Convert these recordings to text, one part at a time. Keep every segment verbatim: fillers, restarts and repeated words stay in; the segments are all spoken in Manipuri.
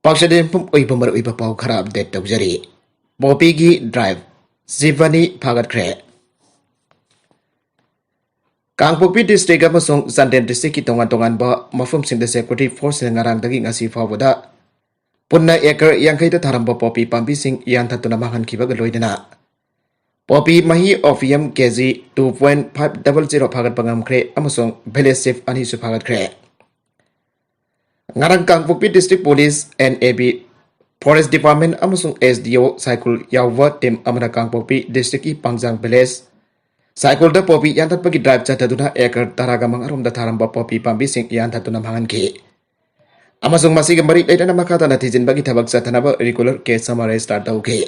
ꯄꯥꯎꯁꯦ ꯄꯨꯝ ꯑꯣꯏꯕ ꯃꯔꯨꯑꯣꯏꯕ ꯄꯥꯎ ꯈꯔ ꯑꯞꯗꯦꯠ ꯇꯧꯖꯔꯤ꯫ ꯄꯣꯄꯤꯒꯤ ꯗ꯭ꯔꯥꯏꯚ ꯖꯤꯞ ꯑꯅꯤ ꯐꯥꯒꯠꯈ꯭ꯔꯦ꯫ ꯀꯥꯡꯄꯣꯛꯄꯤ ꯗꯤꯁꯇ꯭ꯔꯤꯛ ꯑꯃꯁꯨꯡ ꯆꯥꯟꯗꯦꯜ ꯗꯤꯁꯇ꯭ꯔꯤꯛꯀꯤ ꯇꯣꯉꯥꯟ ꯇꯣꯉꯥꯟꯕ ꯃꯐꯝꯁꯤꯡꯗ ꯁꯦꯀ꯭ꯌꯨꯔꯤꯇꯤ ꯐꯣꯔꯁꯁꯤꯡꯅ ꯉꯔꯥꯡꯗꯒꯤ ꯉꯁꯤ ꯐꯥꯎꯕꯗ ꯄꯨꯟꯅ ꯑꯦꯀꯔ ꯌꯥꯡꯈꯩꯗ ꯊꯥꯔꯝꯕ ꯄꯣꯄꯤ ꯄꯥꯝꯕꯤꯁꯤꯡ ꯌꯥꯟꯊꯠꯇꯨꯅ ꯃꯥꯡꯍꯟꯈꯤꯕꯒ ꯂꯣꯏꯅꯅ ꯄꯣꯄꯤ ꯃꯍꯤ opium K two point five double zero ꯐꯥꯒꯠꯄ ꯉꯝꯈ꯭ꯔꯦ ꯑꯃꯁꯨꯡ ꯚꯤꯂꯦꯖ ꯆꯤꯐ ꯑꯅꯤꯁꯨ ꯐꯥꯒꯠꯈ꯭ꯔꯦ꯫ ꯉꯔꯥꯡ Kangpokpi district police, N A B, forest department ꯑꯃꯁꯨꯡ ꯑꯦꯁ ꯗꯤ ꯑꯣ ꯁꯥꯏꯀꯨꯜ ꯌꯥꯎꯕ ꯇꯤꯝ ꯑꯃꯅ ꯀꯥꯡꯄꯣꯛꯄꯤ ꯗꯤꯁꯇ꯭ꯔꯤꯛꯀꯤ ꯄꯥꯡꯖꯥꯡ ꯚꯤꯂꯦꯖ ꯁꯥꯏꯀꯨꯜꯗ ꯄꯣꯄꯤ ꯌꯥꯟꯊꯠꯄꯒꯤ ꯗ꯭ꯔꯥꯏꯚ ꯆꯠꯊꯗꯨꯅ ꯑꯦꯀꯔ ꯇꯔꯥꯒ ꯃꯉꯥ ꯔꯣꯝꯗ ꯊꯥꯔꯝꯕ ꯄꯣꯄꯤ ꯄꯥꯝꯕꯤꯁꯤꯡ ꯌꯥꯟꯊꯠꯇꯨꯅ ꯃꯥꯡꯍꯟꯈꯤ꯫ ꯑꯃꯁꯨꯡ ꯃꯁꯤꯒ ꯃꯔꯤ ꯂꯩꯅꯅ ꯃꯈꯥ ꯇꯥꯅ ꯊꯤꯖꯤꯟꯕꯒꯤ ꯊꯕꯛ ꯆꯠꯊꯅꯕ ꯔꯤꯒꯨꯂꯔ ꯀꯦꯁ ꯑꯃ ꯔꯦꯖꯤꯁꯇꯥꯔ ꯇꯧꯈꯤ꯫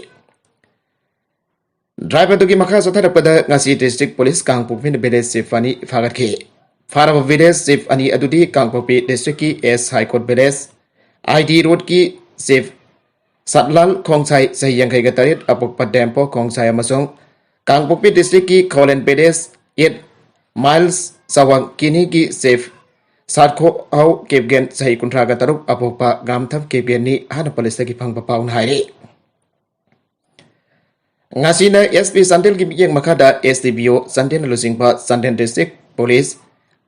ꯗ꯭ꯔꯥꯏꯚ ꯑꯗꯨꯒꯤ ꯃꯈꯥ ꯆꯠꯊꯔꯛꯄꯗ ꯉꯁꯤ ꯗꯤꯁꯇ꯭ꯔꯤꯛ ꯄꯨꯂꯤꯁ ꯀꯥꯡꯄꯣꯛꯄꯤꯅ ꯚꯤꯂꯦꯖ ꯆꯤꯐ ꯑꯅꯤ ꯐꯥꯒꯠꯈꯤ꯫ ꯐꯥꯔꯕ ꯚꯤꯂꯦꯖ ꯆꯤꯐ ꯑꯅꯤ ꯑꯗꯨꯗꯤ ꯀꯥꯡꯄꯣꯛꯄꯤ ꯗꯤꯁꯇ꯭ꯔꯤꯛꯀꯤ ꯑꯦꯁ ꯁꯥꯏꯀꯣꯠ ꯚꯤꯂꯦꯖ, ꯑꯥꯏ ꯗꯤ ꯔꯣꯗꯀꯤ ꯆꯤꯐ ꯁꯠꯂꯥꯜ ꯈꯣꯡꯁꯥꯏ, ꯆꯍꯤ ꯌꯥꯡꯈꯩꯒ ꯇꯔꯦꯠ, ꯑꯄꯣꯛꯄ ꯗꯦꯝꯄꯣ ꯈꯣꯡꯁꯥꯏ, ꯑꯃꯁꯨꯡ ꯀꯥꯡꯄꯣꯛꯄꯤ ꯗꯤꯁꯇ꯭ꯔꯤꯛꯀꯤ ꯈꯣꯂꯦꯟ ꯚꯤꯂꯦꯖ ꯑꯦꯠ ꯃꯥꯏꯜꯁ ꯆꯋꯥꯡ ꯀꯤꯅꯤꯒꯤ ꯆꯤꯐ ꯁꯥꯠꯈꯣꯍꯧ ꯀꯦꯞꯒꯦꯟ, ꯆꯍꯤ ꯀꯨꯟꯊ꯭ꯔꯥꯒ ꯇꯔꯨꯛ, ꯑꯄꯣꯛꯄ ꯒꯥꯝꯊꯝ ꯀꯦꯞꯒꯦꯟꯅꯤ ꯍꯥꯏꯅ ꯄꯨꯂꯤꯁꯇꯒꯤ ꯐꯪꯕ ꯄꯥꯎꯅ ꯍꯥꯏꯔꯤ꯫ ꯉꯁꯤꯅ ꯑꯦꯁ ꯄꯤ ꯆꯥꯟꯗꯦꯜꯒꯤ ꯃꯤꯠꯌꯦꯡ ꯃꯈꯥꯗ ꯑꯦꯁ ꯗꯤ ꯕꯤ ꯑꯣ ꯆꯥꯟꯗꯦꯜꯅ ꯂꯨꯆꯤꯡꯕ Chandel district police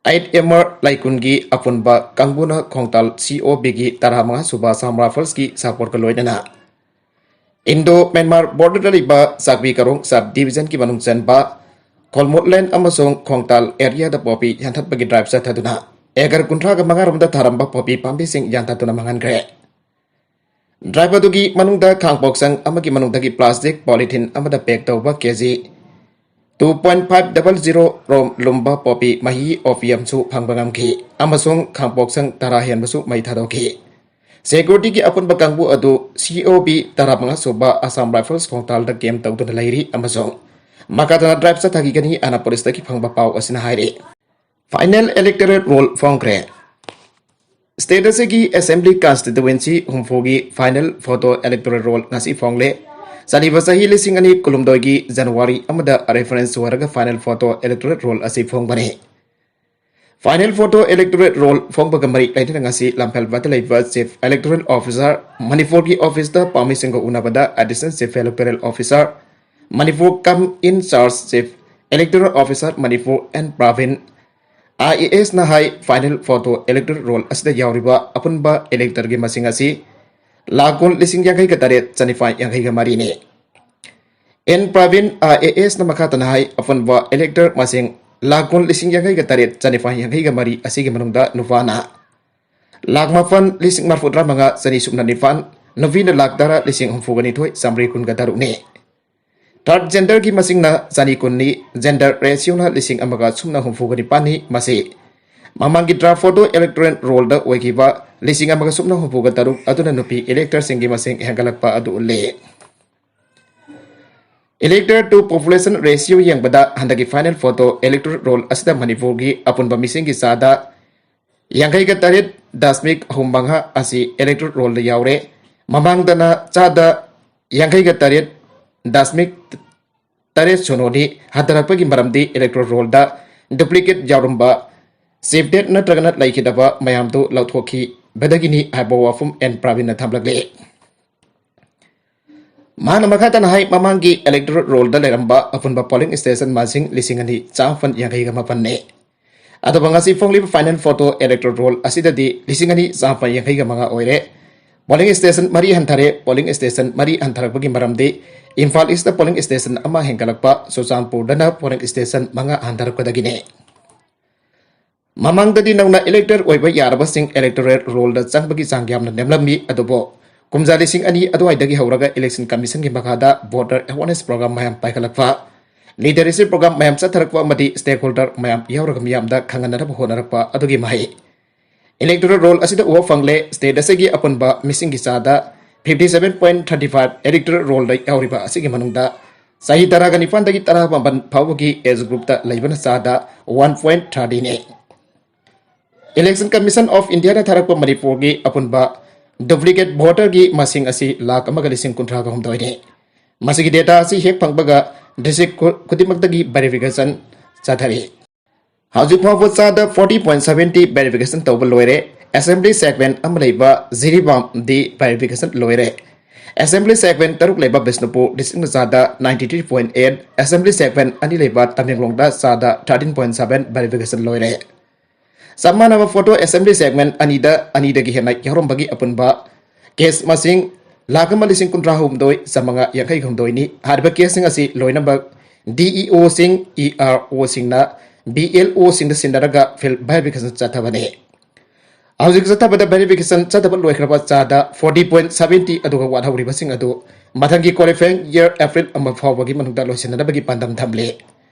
eight M R ꯂꯩꯀꯨꯟꯒꯤ ꯑꯄꯨꯟꯕ ꯀꯥꯡꯕꯨꯅ ꯈꯣꯡꯇꯥꯜ ꯁꯤ ꯑꯣ ꯕꯤꯒꯤ ꯇꯔꯥꯃꯉꯥ ꯁꯨꯕ ꯑꯁꯥꯝ ꯔꯥꯏꯐꯜꯁꯀꯤ ꯁꯄꯣꯔꯠꯀ ꯂꯣꯏꯅꯅ ꯏꯟꯗꯣ ꯃ꯭ꯌꯥꯟꯃꯥꯔ ꯕꯣꯔꯗꯔꯗ ꯂꯩꯕ ꯆꯥꯛꯄꯤ ꯀꯔꯣꯡ ꯁꯕ ꯗꯤꯕꯤꯖꯟꯒꯤ ꯃꯅꯨꯡ ꯆꯟꯕ ꯈꯣꯜꯃꯣꯠꯂꯦꯟ ꯑꯃꯁꯨꯡ ꯈꯣꯡꯇꯥꯜ ꯑꯦꯔꯤꯌꯥꯗ ꯄꯣꯄꯤ ꯌꯥꯟꯊꯠꯄꯒꯤ ꯗ꯭ꯔꯥꯏꯚ ꯆꯠꯊꯗꯨꯅ ꯑꯦꯀꯔ ꯀꯨꯟꯊ꯭ꯔꯥꯒ ꯃꯉꯥ ꯔꯣꯝꯗ ꯊꯥꯔꯝꯕ ꯄꯣꯄꯤ ꯄꯥꯝꯕꯤꯁꯤꯡ ꯌꯥꯟꯊꯠꯇꯨꯅ ꯃꯥꯡꯍꯟꯈ꯭ꯔꯦ꯫ ꯗ꯭ꯔꯥꯏꯚ ꯑꯗꯨꯒꯤ ꯃꯅꯨꯡꯗ ꯈꯥꯡꯄꯣꯛꯁꯪ ꯑꯃꯒꯤ ꯃꯅꯨꯡꯗꯒꯤ ꯄ꯭ꯂꯥꯁꯇꯤꯛ ꯄꯣꯂꯤꯊꯤꯟ ꯑꯃꯗ ꯄꯦꯛ ꯇꯧꯕ ꯀꯦꯖꯤ two point five double zero ꯔꯣꯝ ꯂꯨꯝꯕ ꯄꯣꯄꯤ ꯃꯍꯤ ꯑꯣꯄꯤꯌꯝꯁꯨ ꯐꯪꯕ ꯉꯝꯈꯤ ꯑꯃꯁꯨꯡ ꯈꯥꯡꯄꯣꯛꯁꯪ ꯇꯔꯥ ꯍꯦꯟꯕꯁꯨ ꯃꯩ ꯊꯥꯗꯣꯛꯈꯤ꯫ ꯁꯦꯀ꯭ꯌꯨꯔꯤꯇꯤꯒꯤ ꯑꯄꯨꯟꯕ ꯀꯥꯡꯕꯨ ꯑꯗꯨ ꯁꯤ ꯑꯣ ꯕꯤ ꯇꯔꯥꯃꯉꯥ ꯁꯨꯕ ꯑꯁꯥꯝ ꯔꯥꯏꯐꯜꯁ ꯈꯣꯡꯊꯥꯡꯗ ꯀꯦꯝ ꯇꯧꯗꯨꯅ ꯂꯩꯔꯤ ꯑꯃꯁꯨꯡ ꯃꯈꯥ ꯇꯥꯅ ꯗ꯭ꯔꯥꯏꯚ ꯆꯠꯊꯈꯤꯒꯅꯤ ꯍꯥꯏꯅ ꯄꯨꯂꯤꯁꯇꯒꯤ ꯐꯪꯕ ꯄꯥꯎ ꯑꯁꯤꯅ ꯍꯥꯏꯔꯤ꯫ ꯐꯥꯏꯅꯦꯜ ꯏꯂꯦꯛꯇꯣꯔꯦꯜ ꯔꯣꯜ ꯐꯣꯡꯈ꯭ꯔꯦ꯫ ꯁ꯭ꯇꯦꯠ ꯑꯁꯤꯒꯤ ꯑꯦꯁꯦꯝꯕ꯭ꯂꯤ ꯀꯟꯁꯇꯤꯇ꯭ꯋꯦꯟꯁꯤ ꯍꯨꯝꯐꯨꯒꯤ ꯐꯥꯏꯅꯦꯜ ꯐꯣꯇꯣ ꯏꯂꯦꯛꯇꯣꯔꯦꯜ ꯔꯣꯜ ꯉꯁꯤ ꯐꯣꯡꯂꯦ꯫ ꯆꯠꯂꯤꯕ ꯆꯍꯤ ꯂꯤꯁꯤꯡ ꯑꯅꯤ ꯀꯨꯟꯍꯨꯝꯗꯣꯏꯒꯤ ꯖꯅꯋꯥꯔꯤ ꯑꯃꯗ ꯔꯦꯐꯔꯦꯟꯁ ꯑꯣꯏꯔꯒ ꯐꯥꯏꯅꯦꯜ ꯐꯣꯇꯣ ꯏꯂꯦꯛꯇꯣꯔꯦꯜ ꯔꯣꯜ ꯑꯁꯤ ꯐꯣꯡꯕꯅꯤ꯫ Final photo electorate roll ꯐꯣꯡꯕꯒ ꯃꯔꯤ ꯂꯩꯅꯅ ꯉꯁꯤ ꯂꯝꯐꯦꯜꯄꯥꯠꯇ ꯂꯩꯕ Chief Electoral Officer ꯃꯅꯤꯄꯨꯔꯒꯤ office ꯇ ꯄꯥꯎꯃꯤꯁꯤꯡꯒ ꯎꯅꯕꯗ Additional Chief Electoral Officer Manipur cum in charge Chief Electoral Officer Manipur N Praveen, I A S ꯅ ꯍꯥꯏ, final photo electoral roll ꯑꯁꯤꯗ ꯌꯥꯎꯔꯤꯕ ꯑꯄꯨꯟꯕ elector ꯒꯤ ꯃꯁꯤꯡ ꯑꯁꯤ ꯂꯥꯈ ꯀꯨꯟ ꯂꯤꯁꯤꯡ ꯌꯥꯡꯈꯩꯒ ꯇꯔꯦꯠ ꯆꯅꯤꯄꯥꯟ ꯌꯥꯡꯈꯩꯒ ꯃꯔꯤꯅꯤ꯫ N Praveen, I A S ꯅ ꯃꯈꯥ ꯇꯥꯅ ꯍꯥꯏ, ꯑꯄꯨꯟꯕ elector ꯃꯁꯤꯡ ꯂꯥꯈ ꯀꯨꯟ ꯂꯤꯁꯤꯡ ꯌꯥꯡꯈꯩꯒ ꯇꯔꯦꯠ ꯆꯅꯤꯄꯥꯟ ꯌꯥꯡꯈꯩꯒ ꯃꯔꯤ ꯑꯁꯤꯒꯤ ꯃꯅꯨꯡꯗ ꯅꯨꯄꯥꯅ ꯂꯥꯈ ꯃꯥꯄꯟ ꯂꯤꯁꯤꯡ ꯃꯔꯤꯐꯨꯇꯔꯥ ꯃꯉꯥ ꯆꯅꯤ ꯁꯨꯞꯅ ꯅꯤꯄꯥꯟ, ꯅꯨꯄꯤꯅ ꯂꯥꯈ ꯇꯔꯥ ꯂꯤꯁꯤꯡ ꯍꯨꯝꯐꯨꯒ ꯅꯤꯊꯣꯏ ꯆꯥꯃꯔꯤ ꯀꯨꯟꯒ ꯇꯔꯨꯛꯅꯤ꯫ Third gender ꯒꯤ ꯃꯁꯤꯡꯅ ꯆꯅꯤ ꯀꯨꯟꯅꯤ, gender ratio ꯅ ꯂꯤꯁꯤꯡ ꯑꯃꯒ ꯁꯨꯞꯅ ꯍꯨꯝꯐꯨꯒ ꯅꯤꯄꯥꯟꯅꯤ꯫ ꯃꯁꯤ ꯃꯃꯥꯡꯒꯤ draft photo electoral roll ꯗ ꯑꯣꯏꯈꯤꯕ ꯂꯤꯁꯤꯡ ꯑꯃꯒ ꯁꯨꯞꯅ ꯍꯨꯝꯐꯨꯒ ꯇꯔꯨꯛ ꯑꯗꯨꯅ ꯅꯨꯄꯤ elector ꯁꯤꯡꯒꯤ ꯃꯁꯤꯡ ꯍꯦꯟꯒꯠꯂꯛꯄ ꯑꯗꯨ ꯎꯠꯂꯤ꯫ Elector to population ratio ꯌꯦꯡꯕꯗ ꯍꯟꯗꯛꯀꯤ final photo electoral roll ꯑꯁꯤꯗ ꯃꯅꯤꯄꯨꯔꯒꯤ ꯑꯄꯨꯟꯕ ꯃꯤꯁꯤꯡꯒꯤ ꯆꯥꯗ ꯌꯥꯡꯈꯩꯒ ꯇꯔꯦꯠ ꯗꯁꯃꯤꯛ ꯑꯍꯨꯝ ꯃꯉꯥ ꯑꯁꯤ electoral roll ꯗ ꯌꯥꯎꯔꯦ꯫ ꯃꯃꯥꯡꯗꯅ ꯆꯥꯗ ꯌꯥꯡꯈꯩꯒ ꯇꯔꯦꯠ ꯗꯁꯃꯤꯛ ꯇꯔꯦꯠ ꯁꯤꯅꯣꯅꯤ꯫ ꯍꯟꯊꯔꯛꯄꯒꯤ ꯃꯔꯝꯗꯤ electoral roll ꯗ duplicate ꯌꯥꯎꯔꯝꯕ, shifted ꯅꯠꯇ꯭ꯔꯒꯅ ꯂꯩꯈꯤꯗꯕ ꯃꯌꯥꯝꯗꯨ ꯂꯧꯊꯣꯛꯈꯤꯕꯗꯒꯤꯅꯤ ꯍꯥꯏꯕ ꯋꯥꯐꯝ N ꯄ꯭ꯔꯕꯤꯟꯅ ꯊꯝꯂꯛꯂꯤ꯫ ꯃꯥꯅ ꯃꯈꯥ ꯇꯥꯅ ꯍꯥꯏ, ꯃꯃꯥꯡꯒꯤ electoral roll ꯗ ꯂꯩꯔꯝꯕ ꯑꯄꯨꯟꯕ polling station ꯃꯁꯤꯡ ꯂꯤꯁꯤꯡ ꯑꯅꯤ ꯆꯥꯃꯥꯄꯟ ꯌꯥꯡꯈꯩꯒ ꯃꯥꯄꯟꯅꯤ꯫ ꯑꯗꯨꯕꯨ ꯉꯁꯤ ꯐꯣꯡꯂꯤꯕ final photo electoral roll ꯑꯁꯤꯗꯗꯤ ꯂꯤꯁꯤꯡ ꯑꯅꯤ ꯆꯥꯃꯥꯄꯟ ꯌꯥꯡꯈꯩꯒ ꯃꯉꯥ ꯑꯣꯏꯔꯦ꯫ Polling station ꯃꯔꯤ ꯍꯟꯊꯔꯦ꯫ Polling station ꯃꯔꯤ ꯍꯟꯊꯔꯛꯄꯒꯤ ꯃꯔꯝꯗꯤ ꯏꯝꯐꯥꯜ East ꯇ polling station ꯑꯃ ꯍꯦꯟꯒꯠꯂꯛꯄ, ꯆꯨꯔꯆꯥꯟꯄꯨꯔꯗꯅ polling station ꯃꯉꯥ ꯍꯟꯊꯔꯛꯄꯗꯒꯤꯅꯤ꯫ ꯃꯃꯥꯡꯗꯗꯤ ꯅꯧꯅ elector ꯑꯣꯏꯕ ꯌꯥꯔꯕꯁꯤꯡ electoral roll ꯗ ꯆꯪꯕꯒꯤ ꯆꯥꯡ ꯌꯥꯝꯅ ꯅꯦꯝꯂꯝꯃꯤ, ꯑꯗꯨꯕꯨ ꯀꯨꯝꯖꯥ ꯂꯤꯁꯤꯡ ꯑꯅꯤ ꯑꯗꯨꯋꯥꯏꯗꯒꯤ ꯍꯧꯔꯒ Election Commission ꯒꯤ ꯃꯈꯥꯗ voter awareness program ꯃꯌꯥꯝ ꯄꯥꯏꯈꯠꯂꯛꯄ, literacy program ꯃꯌꯥꯝ ꯆꯠꯊꯔꯛꯄ ꯑꯃꯗꯤ stakeholder ꯃꯌꯥꯝ ꯌꯥꯎꯔꯒ ꯃꯤꯌꯥꯝꯗ ꯈꯪꯍꯟꯅꯅꯕ ꯍꯣꯠꯅꯔꯛꯄ ꯑꯗꯨꯒꯤ ꯃꯍꯩ electoral roll ꯑꯁꯤꯗ ꯎꯕ ꯐꯪꯂꯦ꯫ State ꯑꯁꯤꯒꯤ ꯑꯄꯨꯟꯕ ꯃꯤꯁꯤꯡꯒꯤ ꯆꯥꯗ fifty seven point thirty five electoral roll ꯗ ꯌꯥꯎꯔꯤꯕ ꯑꯁꯤꯒꯤ ꯃꯅꯨꯡꯗ ꯆꯍꯤ ꯇꯔꯥꯒ ꯅꯤꯄꯥꯟꯗꯒꯤ ꯇꯔꯥꯃꯥꯄꯟ ꯐꯥꯎꯕꯒꯤ age group ꯇ ꯂꯩꯕꯅ ꯆꯥꯗ one point thirty ꯅꯤ꯫ Election Commission of India ꯅ ꯊꯥꯔꯛꯄ ꯃꯅꯤꯄꯨꯔꯒꯤ ꯑꯄꯨꯟꯕ duplicate voter ꯒꯤ ꯃꯁꯤꯡ ꯑꯁꯤ ꯂꯥꯈ ꯑꯃꯒ ꯂꯤꯁꯤꯡ ꯀꯨꯟꯊ꯭ꯔꯥꯒ ꯍꯨꯝꯗꯣꯏꯅꯤ꯫ ꯃꯁꯤꯒꯤ data ꯑꯁꯤ ꯍꯦꯛ ꯐꯪꯕꯒ district ꯈꯨ-, ꯈꯨꯗꯤꯡꯃꯛꯇꯒꯤ verification ꯆꯠꯊꯔꯤ꯫ ꯍꯧꯖꯤꯛ ꯐꯥꯎꯕ ꯆꯥꯗ forty point seventy verification ꯇꯧꯕ ꯂꯣꯏꯔꯦ꯫ Assembly segment ꯑꯃ ꯂꯩꯕ ꯖꯤꯔꯤꯕꯥꯝꯗꯤ verification ꯂꯣꯏꯔꯦ꯫ Assembly segment ꯇꯔꯨꯛ ꯂꯩꯕ ꯕꯤꯁꯅꯨꯄꯨꯔ districtꯅ ꯆꯥꯗ ninety three point eight, Assembly segment ꯑꯅꯤ ꯂꯩꯕ ꯇꯃꯦꯡꯂꯣꯡꯗ ꯆꯥꯗ thirteen point seven verification ꯂꯣꯏꯔꯦ꯫ ꯆꯞ ꯃꯥꯟꯅꯕ photo Assembly segment ꯑꯅꯤꯗ ꯑꯅꯤꯗꯒꯤ ꯍꯦꯟꯅ ꯌꯥꯎꯔꯝꯕꯒꯤ ꯑꯄꯨꯟꯕ case ꯃꯁꯤꯡ ꯂꯥꯈ ꯑꯃ ꯂꯤꯁꯤꯡ ꯀꯨꯟꯊ꯭ꯔꯥ ꯍꯨꯝꯗꯣꯏ ꯆꯥꯃꯉꯥ ꯌꯥꯡꯈꯩ ꯍꯨꯝꯗꯣꯏꯅꯤ꯫ ꯍꯥꯏꯔꯤꯕ caseꯁꯤꯡ ꯑꯁꯤ ꯂꯣꯏꯅꯃꯛ DEOꯁꯤꯡ, EROꯁꯤꯡꯅ BLOꯁꯤꯡꯗ ꯁꯤꯟꯅꯔꯒ field verification ꯆꯠꯊꯕꯅꯤ꯫ ꯍꯧꯖꯤꯛ ꯆꯠꯊꯕꯗ verification ꯆꯠꯊꯕ ꯂꯣꯏꯈ꯭ꯔꯕ ꯆꯥꯗ forty point seventy, ꯑꯗꯨꯒ ꯋꯥꯠꯍꯧꯔꯤꯕꯁꯤꯡ ꯑꯗꯨ ꯃꯊꯪꯒꯤ qualifying year April ꯑꯃ ꯐꯥꯎꯕꯒꯤ ꯃꯅꯨꯡꯗ ꯂꯣꯏꯁꯤꯟꯅꯅꯕꯒꯤ ꯄꯥꯟꯗꯝ ꯊꯝꯂꯤ꯫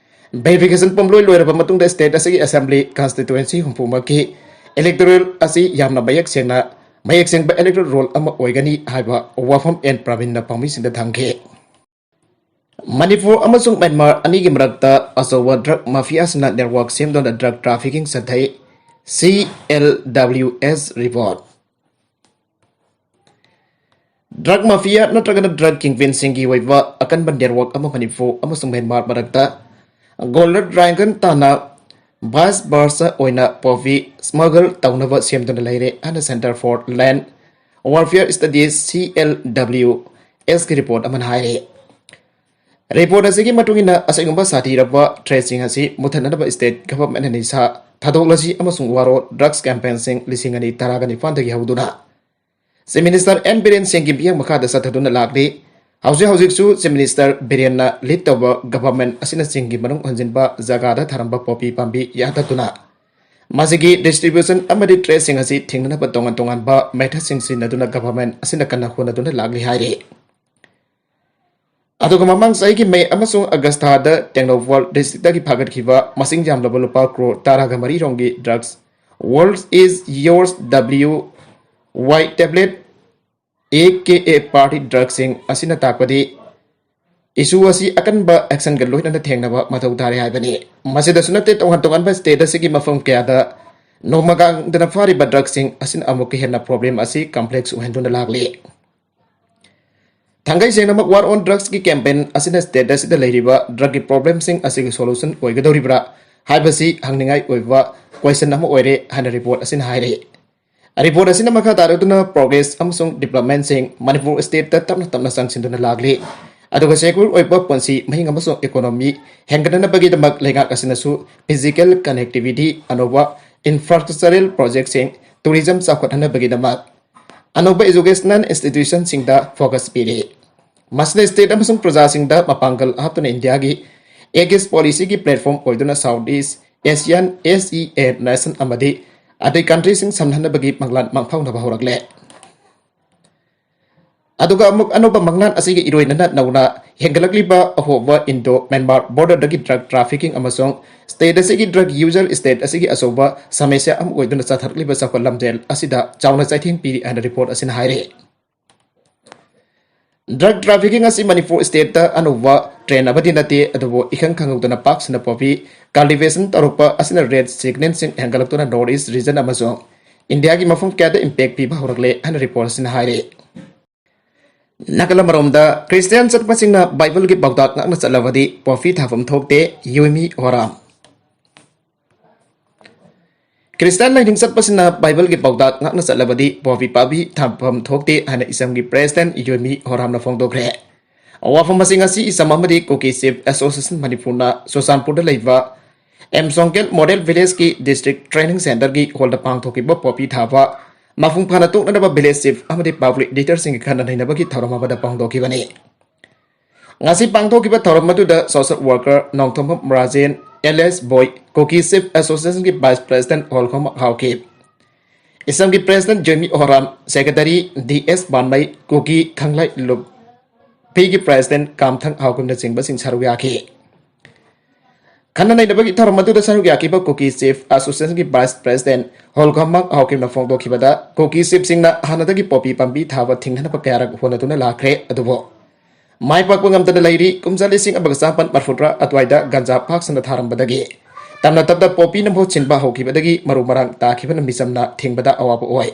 Verification ꯄꯨꯝꯂꯣꯏ ꯂꯣꯏꯔꯕ ꯃꯇꯨꯡꯗ state ꯑꯁꯤꯒꯤ assembly constituency ꯍꯨꯝꯐꯨꯃꯛꯀꯤ electoral ꯑꯁꯤ ꯌꯥꯝꯅ ꯃꯌꯦꯛ ꯁꯦꯡꯅ, ꯃꯌꯦꯛ ꯁꯦꯡꯕ electoral roll ꯑꯃ ꯑꯣꯏꯒꯅꯤ ꯍꯥꯏꯕ ꯋꯥꯐꯝ ꯑꯦꯟ ꯄ꯭ꯔꯕꯤꯟꯅ ꯄꯥꯎꯃꯤꯁꯤꯡꯗ ꯊꯝꯈꯤ꯫ ꯃꯅꯤꯄꯨꯔ ꯑꯃꯁꯨꯡ ꯃ꯭ꯌꯥꯟꯃꯥꯔ ꯑꯅꯤꯒꯤ ꯃꯔꯛꯇ ꯑꯆꯧꯕ drug mafiaꯁꯤꯡꯅ network ꯁꯦꯝꯗꯨꯅ drug trafficking ꯆꯠꯊꯩ, CLWS report꯫ Drug mafia ꯅꯠꯇ꯭ꯔꯒꯅ drug kingpinꯁꯤꯡꯒꯤ ꯑꯣꯏꯕ ꯑꯀꯟꯕ network ꯑꯃ ꯃꯅꯤꯄꯨꯔ ꯑꯃꯁꯨꯡ ꯃ꯭ꯌꯥꯟꯃꯥꯔ ꯃꯔꯛꯇ Golden Triangle ꯇꯥꯟꯅ vice versa ꯑꯣꯏꯅ poppy smuggle ꯇꯧꯅꯕ ꯁꯦꯝꯗꯨꯅ ꯂꯩꯔꯦ ꯍꯥꯏꯅ Centre for Land Warfare Studies, CLWSꯀꯤ report ꯑꯃꯅ ꯍꯥꯏꯔꯤ꯫ Report ꯑꯁꯤꯒꯤ ꯃꯇꯨꯡ ꯏꯟꯅ, ꯑꯁꯤꯒꯨꯝꯕ ꯁꯥꯊꯤꯔꯕ threatꯁꯤꯡ ꯑꯁꯤ ꯃꯨꯠꯊꯠꯅꯅꯕ state governmentꯅ ꯅꯤꯁꯥ ꯊꯥꯗꯣꯛꯂꯁꯤ ꯑꯃꯁꯨꯡ ꯋꯥꯔꯣ drugs campaignꯁꯤꯡ ꯂꯤꯁꯤꯡ ꯑꯅꯤ ꯇꯔꯥꯒ ꯅꯤꯄꯥꯟꯗꯒꯤ ꯍꯧꯗꯨꯅ Chief Minister ꯑꯦꯟ ꯕꯤꯔꯦꯟ ꯁꯤꯡꯒꯤ ꯃꯤꯠꯌꯦꯡ ꯃꯈꯥꯗ ꯆꯠꯊꯗꯨꯅ ꯂꯥꯛꯂꯤ꯫ ꯍꯧꯖꯤꯛ ꯍꯧꯖꯤꯛꯁꯨ Chief Minister ꯕꯤꯔꯦꯟꯅ lead ꯇꯧꯕ government ꯑꯁꯤꯅ ꯆꯤꯡꯒꯤ ꯃꯅꯨꯡ ꯍꯟꯖꯤꯟꯕ ꯖꯒꯥꯗ ꯊꯥꯔꯝꯕ poppy ꯄꯥꯝꯕꯤ ꯌꯥꯟꯊꯠꯇꯨꯅ ꯃꯁꯤꯒꯤ distribution ꯑꯃꯗꯤ threatꯁꯤꯡ ꯑꯁꯤ ꯊꯤꯡꯅꯅꯕ ꯇꯣꯉꯥꯟ ꯇꯣꯉꯥꯟꯕ methodꯁꯤꯡ ꯁꯤꯖꯤꯟꯅꯗꯨꯅ government ꯑꯁꯤꯅ ꯀꯟꯅ ꯍꯣꯠꯅꯗꯨꯅ ꯂꯥꯛꯂꯤ ꯍꯥꯏꯔꯤ꯫ ꯑꯗꯨꯒ ꯃꯃꯥꯡ ꯆꯍꯤꯒꯤ May ꯑꯃꯁꯨꯡ August ꯊꯥꯗ ꯇꯦꯡꯅꯧꯄꯜ districtꯇꯒꯤ ꯐꯥꯒꯠꯈꯤꯕ ꯃꯁꯤꯡ ꯌꯥꯝꯂꯕ ꯂꯨꯄꯥ crore ꯇꯔꯥꯒ ꯃꯔꯤ ꯔꯣꯝꯒꯤ drugs World is Yours W Y tablet, A K A party drugꯁꯤꯡ ꯑꯁꯤꯅ ꯇꯥꯛꯄꯗꯤ issue ꯑꯁꯤ ꯑꯀꯟꯕ actionꯒ ꯂꯣꯏꯅꯅ ꯊꯦꯡꯅꯕ ꯃꯊꯧ ꯇꯥꯔꯦ ꯍꯥꯏꯕꯅꯤ꯫ ꯃꯁꯤꯗꯁꯨ ꯅꯠꯇꯦ, ꯇꯣꯉꯥꯟ ꯇꯣꯉꯥꯟꯕ state ꯑꯁꯤꯒꯤ ꯃꯐꯝ ꯀꯌꯥꯗ ꯅꯣꯡꯃ ꯀꯥꯡꯗꯅ ꯐꯥꯔꯤꯕ drugꯁꯤꯡ ꯑꯁꯤꯅ ꯑꯃꯨꯛꯀ ꯍꯦꯟꯅ problem ꯑꯁꯤ complex ꯑꯣꯏꯍꯟꯗꯨꯅ ꯂꯥꯛꯂꯤ꯫ ꯊꯥꯡꯒꯩ ꯁꯦꯡꯅꯃꯛ War on Drugsꯀꯤ campaign ꯑꯁꯤꯅ state ꯑꯁꯤꯗ ꯂꯩꯔꯤꯕ drugꯀꯤ problemꯁꯤꯡ ꯑꯁꯤꯒꯤ solution ꯑꯣꯏꯒꯗꯧꯔꯤꯕ꯭ꯔꯥ? ꯍꯥꯏꯕꯁꯤ ꯍꯪꯅꯤꯡꯉꯥꯏ ꯑꯣꯏꯕ ꯀꯣꯏꯁꯟ ꯑꯃ ꯑꯣꯏꯔꯦ ꯍꯥꯏꯅ ꯔꯤꯄꯣꯔꯠ ꯑꯁꯤꯅ ꯍꯥꯏꯔꯤ꯫ ꯔꯤꯄꯣꯔꯠ ꯑꯁꯤꯅ ꯃꯈꯥ ꯇꯥꯔꯛꯇꯨꯅ ꯄ꯭ꯔꯣꯒ꯭ꯔꯦꯁ ꯑꯃꯁꯨꯡ ꯗꯤꯕ꯭ꯂꯞꯃꯦꯟꯁꯤꯡ ꯃꯅꯤꯄꯨꯔ ꯁ꯭ꯇꯦꯠꯇ ꯇꯞꯅ ꯇꯞꯅ ꯆꯪꯁꯤꯟꯗꯨꯅ ꯂꯥꯛꯂꯤ꯫ ꯑꯗꯨꯒ ꯁꯦꯀ꯭ꯌꯨꯔ ꯑꯣꯏꯕ ꯄꯨꯟꯁꯤ ꯃꯍꯤꯡ ꯑꯃꯁꯨꯡ ꯏꯀꯣꯅꯣꯃꯤ ꯍꯦꯟꯒꯠꯅꯅꯕꯒꯤꯗꯃꯛ ꯂꯩꯉꯥꯛ ꯑꯁꯤꯅꯁꯨ ꯐꯤꯖꯤꯀꯦꯜ ꯀꯅꯦꯛꯇꯤꯕꯤꯇꯤ, ꯑꯅꯧꯕ ꯏꯟꯐ꯭ꯔꯥꯁ꯭ꯇ꯭ꯔꯛꯆꯔꯦꯜ ꯄ꯭ꯔꯣꯖꯦꯛꯁꯤꯡ, ꯇꯨꯔꯤꯖꯝ ꯆꯥꯎꯈꯠꯍꯟꯅꯕꯒꯤꯗꯃꯛ ꯑꯅꯧꯕ ꯏꯖꯨꯀꯦꯁꯅꯦꯜ ꯏꯟꯁꯇꯤꯇ꯭ꯌꯨꯁꯟꯁꯤꯡꯗ ꯐꯣꯀꯁ ꯄꯤꯔꯤ꯫ ꯃꯁꯤꯅ ꯁ꯭ꯇꯦꯠ ꯑꯃꯁꯨꯡ ꯄ꯭ꯔꯖꯥꯁꯤꯡꯗ ꯃꯄꯥꯡꯒꯜ ꯍꯥꯞꯇꯨꯅ ꯏꯟꯗꯤꯌꯥꯒꯤ ꯑꯦꯛ ꯏꯁ ꯄꯣꯂꯤꯁꯤꯒꯤ ꯄ꯭ꯂꯦꯠꯐꯣꯔꯝ ꯑꯣꯏꯗꯨꯅ ꯁꯥꯎꯠ ꯏꯁ ꯑꯦꯁꯤꯌꯥꯟ, ꯑꯦꯁ ꯏ ꯑꯦ, ꯅꯦꯁꯟ ꯑꯃꯗꯤ ꯑꯇꯩ ꯀꯟꯇ꯭ꯔꯤꯁꯤꯡ ꯁꯝꯅꯍꯟꯅꯕꯒꯤ ꯃꯪꯂꯥꯟ ꯃꯥꯡꯐꯥꯎꯅꯕ ꯍꯧꯔꯛꯂꯦ꯫ ꯑꯗꯨꯒ ꯑꯃꯨꯛ ꯑꯅꯧꯕ ꯃꯪꯂꯥꯟ ꯑꯁꯤꯒꯤ ꯏꯔꯣꯏꯅꯅ ꯅꯧꯅ ꯍꯦꯟꯒꯠꯂꯛꯂꯤꯕ ꯑꯍꯣꯕ ꯏꯟꯗꯣ ꯃ꯭ꯌꯥꯟꯃꯥꯔ ꯕꯣꯔꯗꯔꯗꯒꯤ ꯗ꯭ꯔꯒ ꯇ꯭ꯔꯥꯐꯤꯀꯤꯡ ꯑꯃꯁꯨꯡ ꯁ꯭ꯇꯦꯠ ꯑꯁꯤꯒꯤ ꯗ꯭ꯔꯒ ꯌꯨꯖꯔ ꯁ꯭ꯇꯦꯠ ꯑꯁꯤꯒꯤ ꯑꯆꯧꯕ ꯁꯃꯁ꯭ꯌꯥ ꯑꯃ ꯑꯣꯏꯗꯨꯅ ꯆꯠꯊꯔꯛꯂꯤꯕ ꯆꯥꯎꯈꯠ ꯂꯝꯖꯦꯜ ꯑꯁꯤꯗ ꯆꯥꯎꯅ ꯆꯩꯊꯦꯡ ꯄꯤꯔꯤ ꯍꯥꯏꯅ ꯔꯤꯄꯣꯔꯠ ꯑꯁꯤꯅ ꯍꯥꯏꯔꯤ꯫ ꯗ꯭ꯔꯒ ꯇ꯭ꯔꯥꯐꯤꯀꯤꯡ ꯑꯁꯤ ꯃꯅꯤꯄꯨꯔ ꯁ꯭ꯇꯦꯠꯇ ꯑꯅꯧꯕ ꯇ꯭ꯔꯦꯟ ꯑꯃꯗꯤ ꯅꯠꯇꯦ, ꯑꯗꯨꯕꯨ ꯏꯈꯪ ꯈꯪꯍꯧꯗꯅ ꯄꯥꯛ ꯁꯟꯅ ꯄꯣꯄꯤ ꯀꯜꯇꯤꯚꯦꯁꯟ ꯇꯧꯔꯛꯄ ꯑꯁꯤꯅ ꯔꯦꯠ ꯁꯤꯒꯅꯦꯜꯁꯤꯡ ꯍꯦꯟꯒꯠꯂꯛꯇꯨꯅ ꯅꯣꯔꯠ ꯏꯁ ꯔꯤꯖꯟ ꯑꯃꯁꯨꯡ ꯏꯟꯗꯤꯌꯥꯒꯤ ꯃꯐꯝ ꯀꯌꯥꯗ ꯏꯝꯄꯦꯛ ꯄꯤꯕ ꯍꯧꯔꯛꯂꯦ ꯍꯥꯏꯅ ꯔꯤꯄꯣꯔꯠ ꯑꯁꯤꯅ ꯍꯥꯏꯔꯤ꯫ ꯅꯥꯀꯜ ꯑꯃꯔꯣꯝꯗ, ꯈ꯭ꯔꯤꯁꯇꯤꯌꯥꯟ ꯆꯠꯄꯁꯤꯡꯅ ꯕꯥꯏꯕꯜꯒꯤ ꯄꯥꯎꯇꯥꯛ ꯉꯥꯛꯅ ꯆꯠꯂꯕꯗꯤ ꯄꯣꯄꯤ ꯊꯥꯐꯝ ꯊꯣꯛꯇꯦ, ꯌꯨꯃꯤ ꯑꯣꯔꯥꯝ꯫ ꯈ꯭ꯔꯤꯁꯇꯤꯌꯥꯟ ꯂꯥꯏꯅꯤꯡ ꯆꯠꯄꯁꯤꯡꯅ ꯕꯥꯏꯕꯜꯒꯤ ꯄꯥꯎꯇꯥꯛ ꯉꯥꯛꯅ ꯆꯠꯂꯕꯗꯤ ꯄꯣꯄꯤ ꯄꯥꯝꯕꯤ ꯊꯥꯐꯝ ꯊꯣꯛꯇꯦ ꯍꯥꯏꯅ ꯏꯁꯝꯒꯤ ꯄ꯭ꯔꯦꯁꯤꯗꯦꯟꯠ ꯌꯨꯃꯤ ꯍꯣꯔꯥꯝꯅ ꯐꯣꯡꯗꯣꯛꯈ꯭ꯔꯦ꯫ ꯋꯥꯐꯝ ꯑꯁꯤ ꯉꯁꯤ ꯏꯁꯝ ꯑꯃꯗꯤ ꯀꯨꯀꯤ ꯆꯤꯐ ꯑꯦꯁꯣꯁꯤꯌꯦꯁꯟ ꯃꯅꯤꯄꯨꯔꯅ ꯆꯨꯔꯆꯥꯟꯄꯨꯔꯗ ꯂꯩꯕ ꯑꯦꯝ ꯁꯣꯡꯀꯦꯜ ꯃꯣꯗꯦꯜ ꯚꯤꯂꯦꯖꯀꯤ ꯗꯤꯁꯇ꯭ꯔꯤꯛ ꯇ꯭ꯔꯦꯅꯤꯡ ꯁꯦꯟꯇꯔꯒꯤ ꯍꯣꯜꯗ ꯄꯥꯡꯊꯣꯛꯈꯤꯕ ꯄꯣꯄꯤ ꯊꯥꯕ ꯃꯄꯨꯡ ꯐꯥꯅ ꯇꯣꯛꯅꯅꯕ ꯚꯤꯂꯦꯖ ꯆꯤꯐ ꯑꯃꯗꯤ ꯄꯕ꯭ꯂꯤꯛ ꯂꯤꯗꯔꯁꯤꯡꯒꯤ ꯈꯟꯅ ꯅꯩꯅꯕꯒꯤ ꯊꯧꯔꯝ ꯑꯃꯗ ꯄꯥꯡꯊꯣꯛꯈꯤꯕꯅꯤ꯫ ꯉꯁꯤ ꯄꯥꯡꯊꯣꯛꯈꯤꯕ ꯊꯧꯔꯝ ꯑꯗꯨꯗ social worker Nongthombam Rajen, L S Boi, Kuki chief ꯑꯦꯁꯣꯁꯤꯌꯦꯁꯟꯒꯤ ꯚꯥꯏꯁ ꯄ꯭ꯔꯦꯁꯤꯗꯦꯟꯠ ꯍꯣꯜꯈꯣꯝ ꯍꯥꯎꯈꯤ꯫ ꯏꯁꯝꯒꯤ ꯄ꯭ꯔꯦꯁꯤꯗꯦꯟꯠ ꯖꯦꯃꯤ ꯑꯣꯍꯣꯔꯥꯝ, ꯁꯦꯀ꯭ꯔꯦꯇꯔꯤ ꯗꯤ ꯑꯦꯁ ꯕꯥꯟꯃꯩ, ꯀꯨꯀꯤ ꯈꯪꯂꯩ ꯂꯨꯞ ꯐꯤꯒꯤ ꯄ꯭ꯔꯦꯁꯤꯗꯦꯟꯠ ꯀꯥꯝꯊꯪ ꯍꯥꯎꯀꯤꯝꯅꯆꯤꯡꯕꯁꯤꯡ ꯁꯔꯨꯛ ꯌꯥꯈꯤ꯫ ꯈꯟꯅ ꯅꯩꯅꯕꯒꯤ ꯊꯧꯔꯝ ꯑꯗꯨꯗ ꯁꯔꯨꯛ ꯌꯥꯈꯤꯕ ꯀꯨꯀꯤ ꯆꯤꯐ ꯑꯦꯁꯣꯁꯤꯌꯦꯁꯟꯒꯤ ꯚꯥꯏꯁ ꯄ꯭ꯔꯦꯁꯤꯗꯦꯟꯠ ꯍꯣꯜꯈꯣꯝꯃꯪ ꯍꯥꯎꯀꯤꯝꯅ ꯐꯣꯡꯗꯣꯛꯈꯤꯕꯗ, ꯀꯨꯀꯤ ꯆꯤꯐꯁꯤꯡꯅ ꯍꯥꯟꯅꯗꯒꯤ ꯄꯣꯄꯤ ꯄꯥꯝꯕꯤ ꯊꯥꯕ ꯊꯤꯡꯅꯅꯕ ꯀꯌꯥꯔꯛ ꯍꯣꯠꯅꯗꯨꯅ ꯂꯥꯛꯈ꯭ꯔꯦ, ꯑꯗꯨꯕꯨ ꯃꯥꯏ ꯄꯥꯛꯄ ꯉꯝꯗꯅ ꯂꯩꯔꯤ꯫ ꯀꯨꯝꯖꯥ ꯂꯤꯁꯤꯡ ꯑꯃꯒ ꯆꯥꯃꯥꯄꯟ ꯃꯔꯐꯨꯇꯔꯥ ꯑꯗꯨꯋꯥꯏꯗ ꯒꯟꯖꯥ ꯄꯥꯛ ꯁꯟꯅ ꯊꯥꯔꯝꯕꯗꯒꯤ ꯇꯞꯅ ꯇꯞꯅ ꯄꯣꯄꯤꯅ ꯃꯍꯨꯠ ꯁꯤꯟꯕ ꯍꯧꯈꯤꯕꯗꯒꯤ ꯃꯔꯨ ꯃꯔꯥꯡ ꯇꯥꯈꯤꯕꯅ ꯃꯤꯆꯝꯅ ꯊꯤꯡꯕꯗ ꯑꯋꯥꯕ ꯑꯣꯏ꯫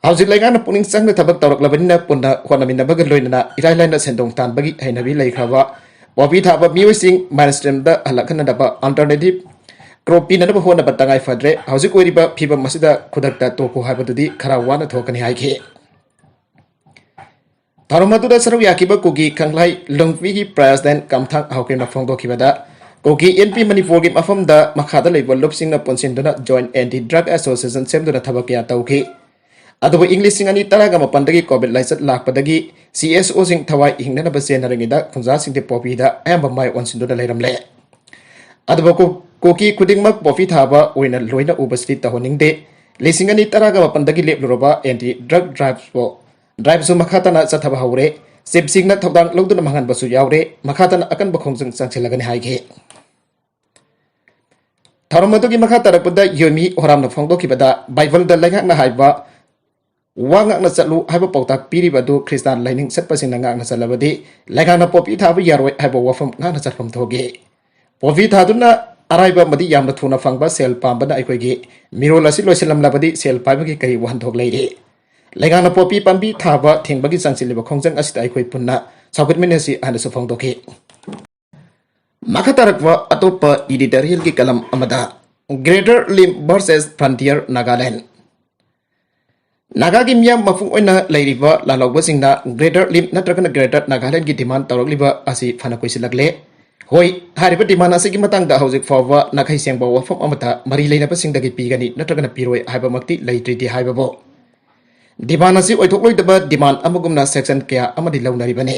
ꯍꯧꯖꯤꯛ ꯂꯩꯉꯥꯛꯅ ꯄꯨꯛꯅꯤꯡ ꯆꯪꯅ ꯊꯕꯛ ꯇꯧꯔꯛꯂꯕꯅꯤꯅ ꯄꯨꯟꯅ ꯍꯣꯠꯅꯃꯤꯟꯅꯕꯒ ꯂꯣꯏꯅꯅ ꯏꯔꯥꯏ ꯂꯥꯏꯅ ꯁꯦꯟꯗꯣꯡ ꯇꯥꯟꯕꯒꯤ ꯍꯩꯅꯕꯤ ꯂꯩꯈ꯭ꯔꯕ ꯄꯣꯄꯤ ꯊꯥꯕ ꯃꯤꯑꯣꯏꯁꯤꯡ ꯃꯥꯏꯟ ꯁ꯭ꯇ꯭ꯔꯤꯝꯗ ꯍꯜꯂꯛꯍꯟꯅꯅꯕ ꯑꯜꯇꯔꯅꯦꯇꯤꯚ ꯀ꯭ꯔꯣꯞ ꯄꯤꯅꯅꯕ ꯍꯣꯠꯅꯕ ꯇꯉꯥꯏ ꯐꯗ꯭ꯔꯦ꯫ ꯍꯧꯖꯤꯛ ꯑꯣꯏꯔꯤꯕ ꯐꯤꯕꯝ ꯑꯁꯤꯗ ꯈꯨꯗꯛꯇ ꯇꯣꯛꯈꯣ ꯍꯥꯏꯕꯗꯨꯗꯤ ꯈꯔ ꯋꯥꯅ ꯊꯣꯛꯀꯅꯤ ꯍꯥꯏꯈꯤ꯫ ꯊꯧꯔꯝ ꯑꯗꯨꯗ ꯁꯔꯨꯛ ꯌꯥꯈꯤꯕ ꯀꯨꯀꯤ ꯈꯪꯂꯥꯏ ꯂꯨꯡꯄꯤꯒꯤ ꯄ꯭ꯔꯦꯁꯤꯗꯦꯟꯠ ꯀꯝꯊꯥꯡ ꯍꯥꯎꯀꯤꯝꯅ ꯐꯣꯡꯗꯣꯛꯈꯤꯕꯗ, ꯀꯨꯀꯤ ꯏꯟꯄꯤ ꯃꯅꯤꯄꯨꯔꯒꯤ ꯃꯐꯝꯗ ꯃꯈꯥꯗ ꯂꯩꯕ ꯂꯨꯞꯁꯤꯡꯅ ꯄꯨꯟꯁꯤꯟꯗꯨꯅ ꯖꯣꯏꯟꯠ ꯑꯦꯟꯇꯤ ꯗ꯭ꯔꯒ ꯑꯦꯁꯣꯁꯤꯌꯦꯁꯟ ꯁꯦꯝꯗꯨꯅ ꯊꯕꯛ ꯀꯌꯥ ꯇꯧꯈꯤ꯫ ꯑꯗꯨꯕꯨ ꯏꯪ ꯂꯤꯁꯤꯡ ꯑꯅꯤ ꯇꯔꯥꯒ ꯃꯥꯄꯟꯗꯒꯤ ꯀꯣꯚꯤꯗ ꯂꯥꯏꯆꯠ ꯂꯥꯛꯄꯗꯒꯤ ꯁꯤ ꯑꯦꯁ ꯑꯣꯁꯤꯡ ꯊꯋꯥꯏ ꯍꯤꯡꯅꯅꯕ ꯆꯦꯟꯅꯔꯤꯉꯩꯗ ꯈꯨꯟꯖꯥꯁꯤꯡꯗꯤ ꯄꯣꯄꯤꯗ ꯑꯌꯥꯝꯕ ꯃꯥꯏ ꯑꯣꯟꯁꯤꯟꯗꯨꯅ ꯂꯩꯔꯝꯂꯦ꯫ ꯑꯗꯨꯕꯨ ꯀꯨ-, ꯀꯨꯀꯤ ꯈꯨꯗꯤꯡꯃꯛ ꯄꯣꯄꯤ ꯊꯥꯕ ꯑꯣꯏꯅ ꯂꯣꯏꯅ ꯎꯕꯁꯤꯗꯤ ꯇꯧꯍꯟꯅꯤꯡꯗꯦ꯫ ꯂꯤꯁꯤꯡ ꯑꯅꯤ ꯇꯔꯥꯒ ꯃꯥꯄꯟꯗꯒꯤ ꯂꯦꯞꯂꯨꯔꯕ ꯑꯦꯟꯇꯤ ꯗ꯭ꯔꯒ ꯗ꯭ꯔꯥꯏꯚꯄꯨ, ꯗ꯭ꯔꯥꯏꯚꯁꯨ ꯃꯈꯥ ꯇꯥꯅ ꯆꯠꯊꯕ ꯍꯧꯔꯦ꯫ ꯆꯤꯐꯁꯤꯡꯅ ꯊꯧꯗꯥꯡ ꯂꯧꯗꯨꯅ ꯃꯥꯡꯍꯟꯕꯁꯨ ꯌꯥꯎꯔꯦ꯫ ꯃꯈꯥ ꯇꯥꯅ ꯑꯀꯟꯕ ꯈꯣꯡꯖꯪ ꯆꯪꯁꯤꯜꯂꯒꯅꯤ ꯍꯥꯏꯈꯤ꯫ ꯊꯧꯔꯝ ꯑꯗꯨꯒꯤ ꯃꯈꯥ ꯇꯥꯔꯛꯄꯗ ꯌꯣꯃꯤ ꯍꯣꯔꯥꯝꯅ ꯐꯣꯡꯗꯣꯛꯈꯤꯕꯗ, ꯕꯥꯏꯕꯜꯗ ꯂꯩꯉꯥꯛꯅ ꯍꯥꯏꯕ "ꯋꯥ ꯉꯥꯛꯅ ꯆꯠꯂꯨ" ꯍꯥꯏꯕ ꯄꯥꯎꯇꯥꯛ ꯄꯤꯔꯤꯕ ꯑꯗꯨ ꯈ꯭ꯔꯤꯁꯇꯥꯟ ꯂꯥꯏꯅꯤꯡ ꯆꯠꯄꯁꯤꯡꯅ ꯉꯥꯛꯅ ꯆꯠꯂꯕꯗꯤ ꯂꯩꯉꯥꯛꯅ ꯄꯣꯄꯤ ꯊꯥꯕ ꯌꯥꯔꯣꯏ ꯍꯥꯏꯕ ꯋꯥꯐꯝ ꯉꯥꯛꯅ ꯆꯠꯐꯝ ꯊꯣꯛꯏ꯫ ꯄꯣꯄꯤ ꯊꯥꯗꯨꯅ ꯑꯔꯥꯏꯕ ꯑꯃꯗꯤ ꯌꯥꯝꯅ ꯊꯨꯅ ꯐꯪꯕ ꯁꯦꯜ ꯄꯥꯝꯕꯅ ꯑꯩꯈꯣꯏꯒꯤ ꯃꯤꯔꯣꯜ ꯑꯁꯤ ꯂꯣꯏꯁꯤꯜꯂꯝꯂꯕꯗꯤ ꯁꯦꯜ ꯄꯥꯏꯕꯒꯤ ꯀꯔꯤ ꯋꯥꯍꯟꯊꯣꯛ ꯂꯩꯔꯤ? ꯂꯩꯉꯥꯛꯅ ꯄꯣꯄꯤ ꯄꯥꯝꯕꯤ ꯊꯥꯕ ꯊꯤꯡꯕꯒꯤ ꯆꯪꯁꯤꯜꯂꯤꯕ ꯈꯣꯡꯖꯪ ꯑꯁꯤꯗ ꯑꯩꯈꯣꯏ ꯄꯨꯟꯅ ꯁꯧꯒꯠꯃꯤꯟꯅꯁꯤ ꯍꯥꯏꯅꯁꯨ ꯐꯣꯡꯗꯣꯛꯈꯤ꯫ ꯃꯈꯥ ꯇꯥꯔꯛꯄ ꯑꯇꯣꯞꯄ ꯏꯗꯤꯇꯣꯔꯤꯌꯦꯜꯒꯤ ꯀꯂꯝ ꯑꯃꯗ, Greater Limb versus Frontier Nagaland꯫ ꯅꯥꯒꯥꯒꯤ ꯃꯤꯌꯥꯝ ꯃꯄꯨꯡ ꯑꯣꯏꯅ ꯂꯩꯔꯤꯕ ꯂꯥꯜꯍꯧꯕꯁꯤꯡꯅ Greater Limb ꯅꯠꯇ꯭ꯔꯒꯅ Greater Nagaland ꯒꯤ demand ꯇꯧꯔꯛꯂꯤꯕ ꯑꯁꯤ ꯐꯅ ꯀꯨꯏꯁꯤꯜꯂꯛꯂꯦ꯫ ꯍꯣꯏ, ꯍꯥꯏꯔꯤꯕ demand ꯑꯁꯤꯒꯤ ꯃꯇꯥꯡꯗ ꯍꯧꯖꯤꯛ ꯐꯥꯎꯕ ꯅꯥꯈꯩ ꯁꯦꯡꯕ ꯋꯥꯐꯝ ꯑꯃꯠꯇ ꯃꯔꯤ ꯂꯩꯅꯕꯁꯤꯡꯗꯒꯤ ꯄꯤꯒꯅꯤ ꯅꯠꯇ꯭ꯔꯒꯅ ꯄꯤꯔꯣꯏ ꯍꯥꯏꯕꯃꯛꯇꯤ ꯂꯩꯇ꯭ꯔꯤꯗꯤ ꯍꯥꯏꯕꯕꯨ, demand ꯑꯁꯤ ꯑꯣꯏꯊꯣꯛꯂꯣꯏꯗꯕ demand ꯑꯃꯒꯨꯝꯅ section ꯀꯌꯥ ꯑꯃꯗꯤ ꯂꯧꯅꯔꯤꯕꯅꯤ꯫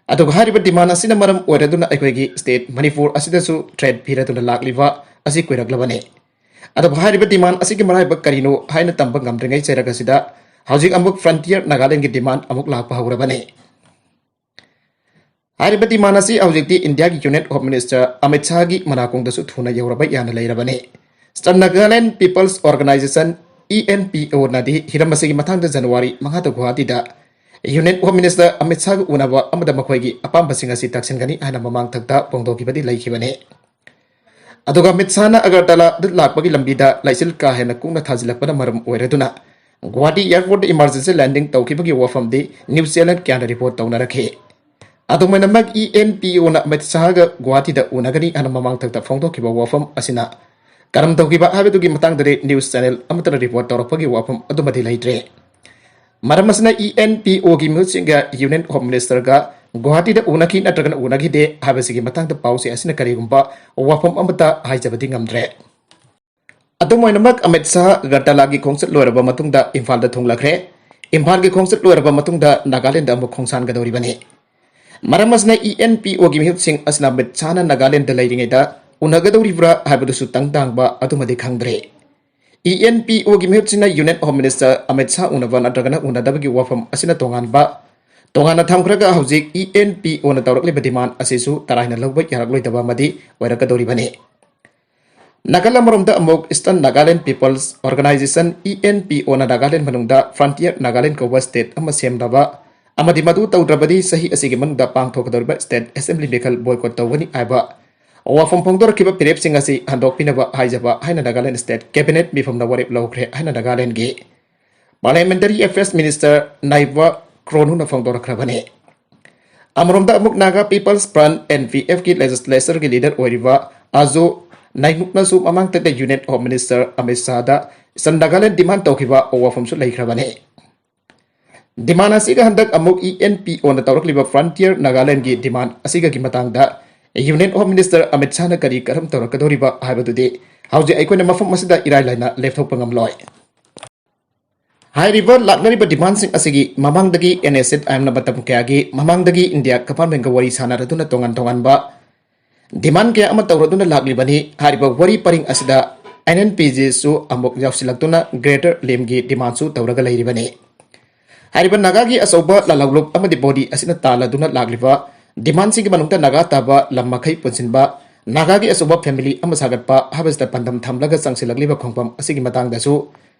ꯑꯗꯨꯒ ꯍꯥꯏꯔꯤꯕ demand ꯑꯁꯤꯅ ꯃꯔꯝ ꯑꯣꯏꯔꯗꯨꯅ ꯑꯩꯈꯣꯏꯒꯤ state ꯃꯅꯤꯄꯨꯔ ꯑꯁꯤꯗꯁꯨ threat ꯄꯤꯔꯗꯨꯅ ꯂꯥꯛꯂꯤꯕ ꯑꯁꯤ ꯀꯨꯏꯔꯛꯂꯕꯅꯤ꯫ ꯑꯗꯨꯕꯨ ꯍꯥꯏꯔꯤꯕ demand ꯑꯁꯤꯒꯤ ꯃꯔꯥꯏꯕꯛ ꯀꯔꯤꯅꯣ ꯍꯥꯏꯅ ꯇꯝꯕ ꯉꯝꯗ꯭ꯔꯤꯉꯩ ꯆꯩꯔꯛ ꯑꯁꯤꯗ ꯍꯧꯖꯤꯛ ꯑꯃꯨꯛ Frontier Nagaland ꯒꯤ demand ꯑꯃꯨꯛ ꯂꯥꯛꯄ ꯍꯧꯔꯕꯅꯤ꯫ ꯍꯥꯏꯔꯤꯕ demand ꯑꯁꯤ ꯍꯧꯖꯤꯛꯇꯤ ꯏꯟꯗꯤꯌꯥꯒꯤ Union Home Minister ꯑꯃꯤꯠ ꯁꯥꯍꯒꯤ ꯃꯅꯥꯀꯣꯡꯗꯁꯨ ꯊꯨꯅ ꯌꯧꯔꯕ ꯌꯥꯅ ꯂꯩꯔꯕꯅꯤ꯫ Eastern Nagaland People's Organisation, E N P O ꯅꯗꯤ ꯍꯤꯔꯝ ꯑꯁꯤꯒꯤ ꯃꯇꯥꯡꯗ ꯖꯅꯋꯥꯔꯤ ꯃꯉꯥꯗ ꯒꯨꯋꯥꯍꯥꯇꯤꯗ Union Home Minister ꯑꯃꯤꯠ ꯁꯥꯍꯒ ꯎꯅꯕ ꯑꯃꯗ ꯃꯈꯣꯏꯒꯤ ꯑꯄꯥꯝꯕꯁꯤꯡ ꯑꯁꯤ ꯇꯛꯁꯤꯟꯒꯅꯤ ꯍꯥꯏꯅ ꯃꯃꯥꯡꯊꯛꯇ ꯐꯣꯡꯗꯣꯛꯈꯤꯕꯗꯤ ꯂꯩꯈꯤꯕꯅꯤ꯫ ꯑꯗꯨꯒ ꯑꯃꯤꯠ ꯁꯥꯍꯅ ꯑꯒꯔꯇꯂꯥꯗ ꯂꯥꯛꯄꯒꯤ ꯂꯝꯕꯤꯗ ꯂꯩꯆꯤꯜ ꯀꯥ ꯍꯦꯟꯅ ꯀꯨꯡꯅ ꯊꯥꯖꯤꯜꯂꯛꯄꯅ ꯃꯔꯝ ꯑꯣꯏꯔꯗꯨꯅ ꯒꯨꯋꯥꯍꯥꯇꯤ airport ꯇ emergency landing ꯇꯧꯈꯤꯕꯒꯤ ꯋꯥꯐꯝꯗꯤ news channel ꯀꯌꯥꯅ report ꯇꯧꯅꯔꯛꯈꯤ꯫ ꯑꯗꯨꯃꯥꯏꯅꯃꯛ ꯏ ꯑꯦꯟ ꯄꯤ ꯑꯣꯅ ꯑꯃꯤꯠ ꯁꯥꯍꯒ ꯒꯨꯋꯥꯍꯥꯇꯤꯗ ꯎꯅꯒꯅꯤ ꯍꯥꯏꯅ ꯃꯃꯥꯡꯊꯛꯇ ꯐꯣꯡꯗꯣꯛꯈꯤꯕ ꯋꯥꯐꯝ ꯑꯁꯤꯅ ꯀꯔꯝ ꯇꯧꯈꯤꯕ ꯍꯥꯏꯕꯗꯨꯒꯤ ꯃꯇꯥꯡꯗꯗꯤ ꯅ꯭ꯌꯨꯁ ꯆꯦꯅꯦꯜ ꯑꯃꯠꯇꯅ ꯔꯤꯄꯣꯔꯠ ꯇꯧꯔꯛꯄꯒꯤ ꯋꯥꯐꯝ ꯑꯗꯨꯃꯗꯤ ꯂꯩꯇ꯭ꯔꯦ꯫ ꯃꯔꯝ ꯑꯁꯤꯅ ꯏ ꯑꯦꯟ ꯄꯤ ꯑꯣꯒꯤ ꯃꯤꯍꯨꯠꯁꯤꯡꯒ ꯌꯨꯅꯤꯌꯟ ꯍꯣꯝ ꯃꯤꯅꯤꯁꯇꯔꯒ ꯒꯨꯋꯥꯍꯥꯇꯤꯗ ꯎꯅꯈꯤ ꯅꯠꯇ꯭ꯔꯒꯅ ꯎꯅꯈꯤꯗꯦ ꯍꯥꯏꯕꯁꯤꯒꯤ ꯃꯇꯥꯡꯗ ꯄꯥꯎꯆꯦ ꯑꯁꯤꯅ ꯀꯔꯤꯒꯨꯝꯕ ꯋꯥꯐꯝ ꯑꯃꯠꯇ ꯍꯥꯏꯖꯕꯗꯤ ꯉꯝꯗ꯭ꯔꯦ꯫ ꯑꯗꯨꯝ ꯑꯣꯏꯅꯃꯛ, ꯑꯃꯤꯠ ꯁꯥꯍ ꯑꯒꯔꯇꯂꯥꯒꯤ ꯈꯣꯡꯆꯠ ꯂꯣꯏꯔꯕ ꯃꯇꯨꯡꯗ ꯏꯝꯐꯥꯜꯗ ꯊꯨꯡꯂꯈ꯭ꯔꯦ꯫ ꯏꯝꯐꯥꯜꯒꯤ ꯈꯣꯡꯆꯠ ꯂꯣꯏꯔꯕ ꯃꯇꯨꯡꯗ ꯅꯥꯒꯥꯂꯦꯟꯗ ꯑꯃꯨꯛ ꯈꯣꯡꯁꯥꯟꯒꯗꯧꯔꯤꯕꯅꯤ꯫ ꯃꯔꯝ ꯑꯁꯤꯅ ꯏ ꯑꯦꯟ ꯄꯤ ꯑꯣꯒꯤ ꯃꯤꯍꯨꯠꯁꯤꯡ ꯑꯁꯤꯅ ꯑꯃꯤꯠ ꯁꯥꯍꯅ ꯅꯥꯒꯥꯂꯦꯟꯗ ꯂꯩꯔꯤꯉꯩꯗ ꯎꯅꯒꯗꯧꯔꯤꯕ꯭ꯔꯥ ꯍꯥꯏꯕꯗꯨꯁꯨ ꯇꯪ ꯇꯥꯡꯕ ꯑꯗꯨꯃꯗꯤ ꯈꯪꯗ꯭ꯔꯦ꯫ ꯏ ꯑꯦꯟ ꯄꯤ ꯑꯣꯒꯤ ꯃꯤꯍꯨꯠꯁꯤꯡꯅ union home minister Amit Shah ꯎꯅꯕ ꯅꯠꯇ꯭ꯔꯒꯅ ꯎꯅꯗꯕꯒꯤ ꯋꯥꯐꯝ ꯑꯁꯤꯅ ꯇꯣꯉꯥꯟꯕ, ꯇꯣꯉꯥꯟꯅ ꯊꯝꯈ꯭ꯔꯒ ꯍꯧꯖꯤꯛ ꯏ ꯑꯦꯟ ꯄꯤ ꯑꯣꯅ ꯇꯧꯔꯛꯂꯤꯕ ꯗꯤꯃꯥꯟ ꯑꯁꯤꯁꯨ ꯇꯔꯥꯏꯅ ꯂꯧꯕ ꯌꯥꯔꯛꯂꯣꯏꯗꯕ ꯑꯃꯗꯤ ꯑꯣꯏꯔꯛꯀꯗꯧꯔꯤꯕꯅꯤ꯫ ꯅꯥꯀꯜ ꯑꯃꯔꯣꯝꯗ ꯑꯃꯨꯛ Eastern Nagaland People's Organisation, E N P ꯑꯣꯅ ꯅꯥꯒꯥꯂꯦꯟ ꯃꯅꯨꯡꯗ Frontier Nagaland ꯀꯧꯕ ꯁ꯭ꯇꯦꯠ ꯑꯃ ꯁꯦꯝꯅꯕ ꯑꯃꯗꯤ ꯃꯗꯨ ꯇꯧꯗ꯭ꯔꯕꯗꯤ ꯆꯍꯤ ꯑꯁꯤꯒꯤ ꯃꯅꯨꯡꯗ ꯄꯥꯡꯊꯣꯛꯀꯗꯧꯔꯤꯕ ꯁ꯭ꯇꯦꯠ ꯑꯦꯁꯦꯝꯕ꯭ꯂꯤ ꯃꯤꯈꯜ ꯕꯣꯏꯀꯣꯠ ꯇꯧꯒꯅꯤ ꯍꯥꯏꯕ ꯋꯥꯐꯝ ꯐꯣꯡꯗꯣꯔꯛꯈꯤꯕ ꯐꯤꯔꯦꯞꯁꯤꯡ ꯑꯁꯤ ꯍꯟꯗꯣꯛꯄꯤꯅꯕ ꯍꯥꯏꯖꯕ ꯍꯥꯏꯅ ꯅꯥꯒꯥꯂꯦꯟ ꯁ꯭ꯇꯦꯠ ꯀꯦꯕꯤꯅꯦꯠ ꯃꯤꯐꯝꯅ ꯋꯥꯔꯦꯞ ꯂꯧꯈ꯭ꯔꯦ ꯍꯥꯏꯅ ꯅꯥꯒꯥꯂꯦꯟꯒꯤ Parliamentary Affairs Minister ꯅꯥꯏꯕ ꯀ꯭ꯔꯣꯅꯨꯅ ꯐꯣꯡꯗꯣꯔꯛꯈ꯭ꯔꯕꯅꯤ꯫ ꯑꯃꯔꯣꯝꯗ ꯑꯃꯨꯛ Naga People's Front, N P F ꯀꯤ ꯂꯦꯖꯤꯁꯂꯦꯆꯔꯒꯤ ꯂꯤꯗꯔ ꯑꯣꯏꯔꯤꯕ ꯑꯖꯣ ꯅꯥꯏꯃꯨꯛꯅꯁꯨ ꯃꯃꯥꯡꯊꯛꯇ ꯌꯨꯅꯤꯌꯟ ꯍꯣꯝ ꯃꯤꯅꯤꯁꯇꯔ ꯑꯃꯤꯠ ꯁꯥꯍꯗ Eastern Nagaland ꯗꯤꯃꯥꯟ ꯇꯧꯈꯤꯕ ꯋꯥꯐꯝꯁꯨ ꯂꯩꯈ꯭ꯔꯕꯅꯤ꯫ ꯗꯤꯃꯥꯟ ꯑꯁꯤꯒ ꯍꯟꯗꯛ ꯑꯃꯨꯛ ꯏ ꯑꯦꯟ ꯄꯤ ꯑꯣꯅ ꯇꯧꯔꯛꯂꯤꯕ Frontier Nagalandꯒꯤ ꯗꯤꯃꯥꯟ ꯑꯁꯤꯒꯒꯤ ꯃꯇꯥꯡꯗ ꯌꯨꯅꯤꯌꯟ ꯍꯣꯝ ꯃꯤꯅꯤꯁꯇꯔ ꯑꯃꯤꯠ ꯁꯥꯍꯅ ꯀꯔꯤ ꯀꯔꯝ ꯇꯧꯔꯛꯀꯗꯧꯔꯤꯕ ꯍꯥꯏꯕꯗꯨꯗꯤ ꯍꯧꯖꯤꯛ ꯑꯩꯈꯣꯏꯅ ꯃꯐꯝ ꯑꯁꯤꯗ ꯏꯔꯥꯏ ꯂꯥꯏꯅ ꯂꯦꯞꯊꯣꯛꯄ ꯉꯝꯂꯣꯏ꯫ ꯍꯥꯏꯔꯤꯕ ꯂꯥꯛꯅꯔꯤꯕ ꯗꯤꯃꯥꯟꯁꯤꯡ ꯑꯁꯤꯒꯤ ꯃꯃꯥꯡꯗꯒꯤ ꯑꯦꯟ ꯑꯦꯁ ꯑꯦꯐ ꯑꯥꯏ ꯑꯦꯝꯅ ꯃꯇꯝ ꯀꯌꯥꯒꯤ ꯃꯃꯥꯡꯗꯒꯤ ꯏꯟꯗꯤꯌꯥ ꯒꯚꯔꯟꯃꯦꯟꯒ ꯋꯥꯔꯤ ꯁꯥꯟꯅꯔꯗꯨꯅ ꯇꯣꯉꯥꯟ ꯇꯣꯉꯥꯟꯕ ꯗꯤꯃꯥꯟ ꯀꯌꯥ ꯑꯃ ꯇꯧꯔꯗꯨꯅ ꯂꯥꯛꯂꯤꯕꯅꯤ꯫ ꯍꯥꯏꯔꯤꯕ ꯋꯥꯔꯤ ꯄꯔꯤꯡ ꯑꯁꯤꯗ ꯑꯦꯟ ꯑꯦꯟ ꯄꯤ ꯖꯤꯁꯨ ꯑꯃꯨꯛ ꯌꯥꯎꯁꯤꯜꯂꯛꯇꯨꯅ Greater ꯂꯤꯝꯒꯤ ꯗꯤꯃꯥꯟꯁꯨ ꯇꯧꯔꯒ ꯂꯩꯔꯤꯕꯅꯤ꯫ ꯍꯥꯏꯔꯤꯕ ꯅꯥꯒꯥꯒꯤ ꯑꯆꯧꯕ ꯂꯥꯜꯍꯧꯂꯨꯞ ꯑꯃꯗꯤ ꯕꯣꯗꯤ ꯑꯁꯤꯅ ꯇꯥꯜꯂꯗꯨꯅ ꯂꯥꯛꯂꯤꯕ ꯗꯤꯃꯥꯟꯁꯤꯡꯒꯤ ꯃꯅꯨꯡꯗ ꯅꯥꯒꯥ ꯇꯥꯕ ꯂꯝ ꯃꯈꯩ ꯄꯨꯟꯁꯤꯟꯕ, ꯅꯥꯒꯥꯒꯤ ꯑꯆꯧꯕ ꯐꯦꯃꯤꯂꯤ ꯑꯃ ꯁꯥꯒꯠꯄ ꯍꯥꯏꯕꯁꯤꯗ ꯄꯥꯟꯗꯝ ꯊꯝꯂꯒ ꯆꯪꯁꯤꯜꯂꯛꯂꯤꯕ ꯈꯣꯡꯐꯝ ꯑꯁꯤꯒꯤ ꯃꯇꯥꯡꯗꯁꯨ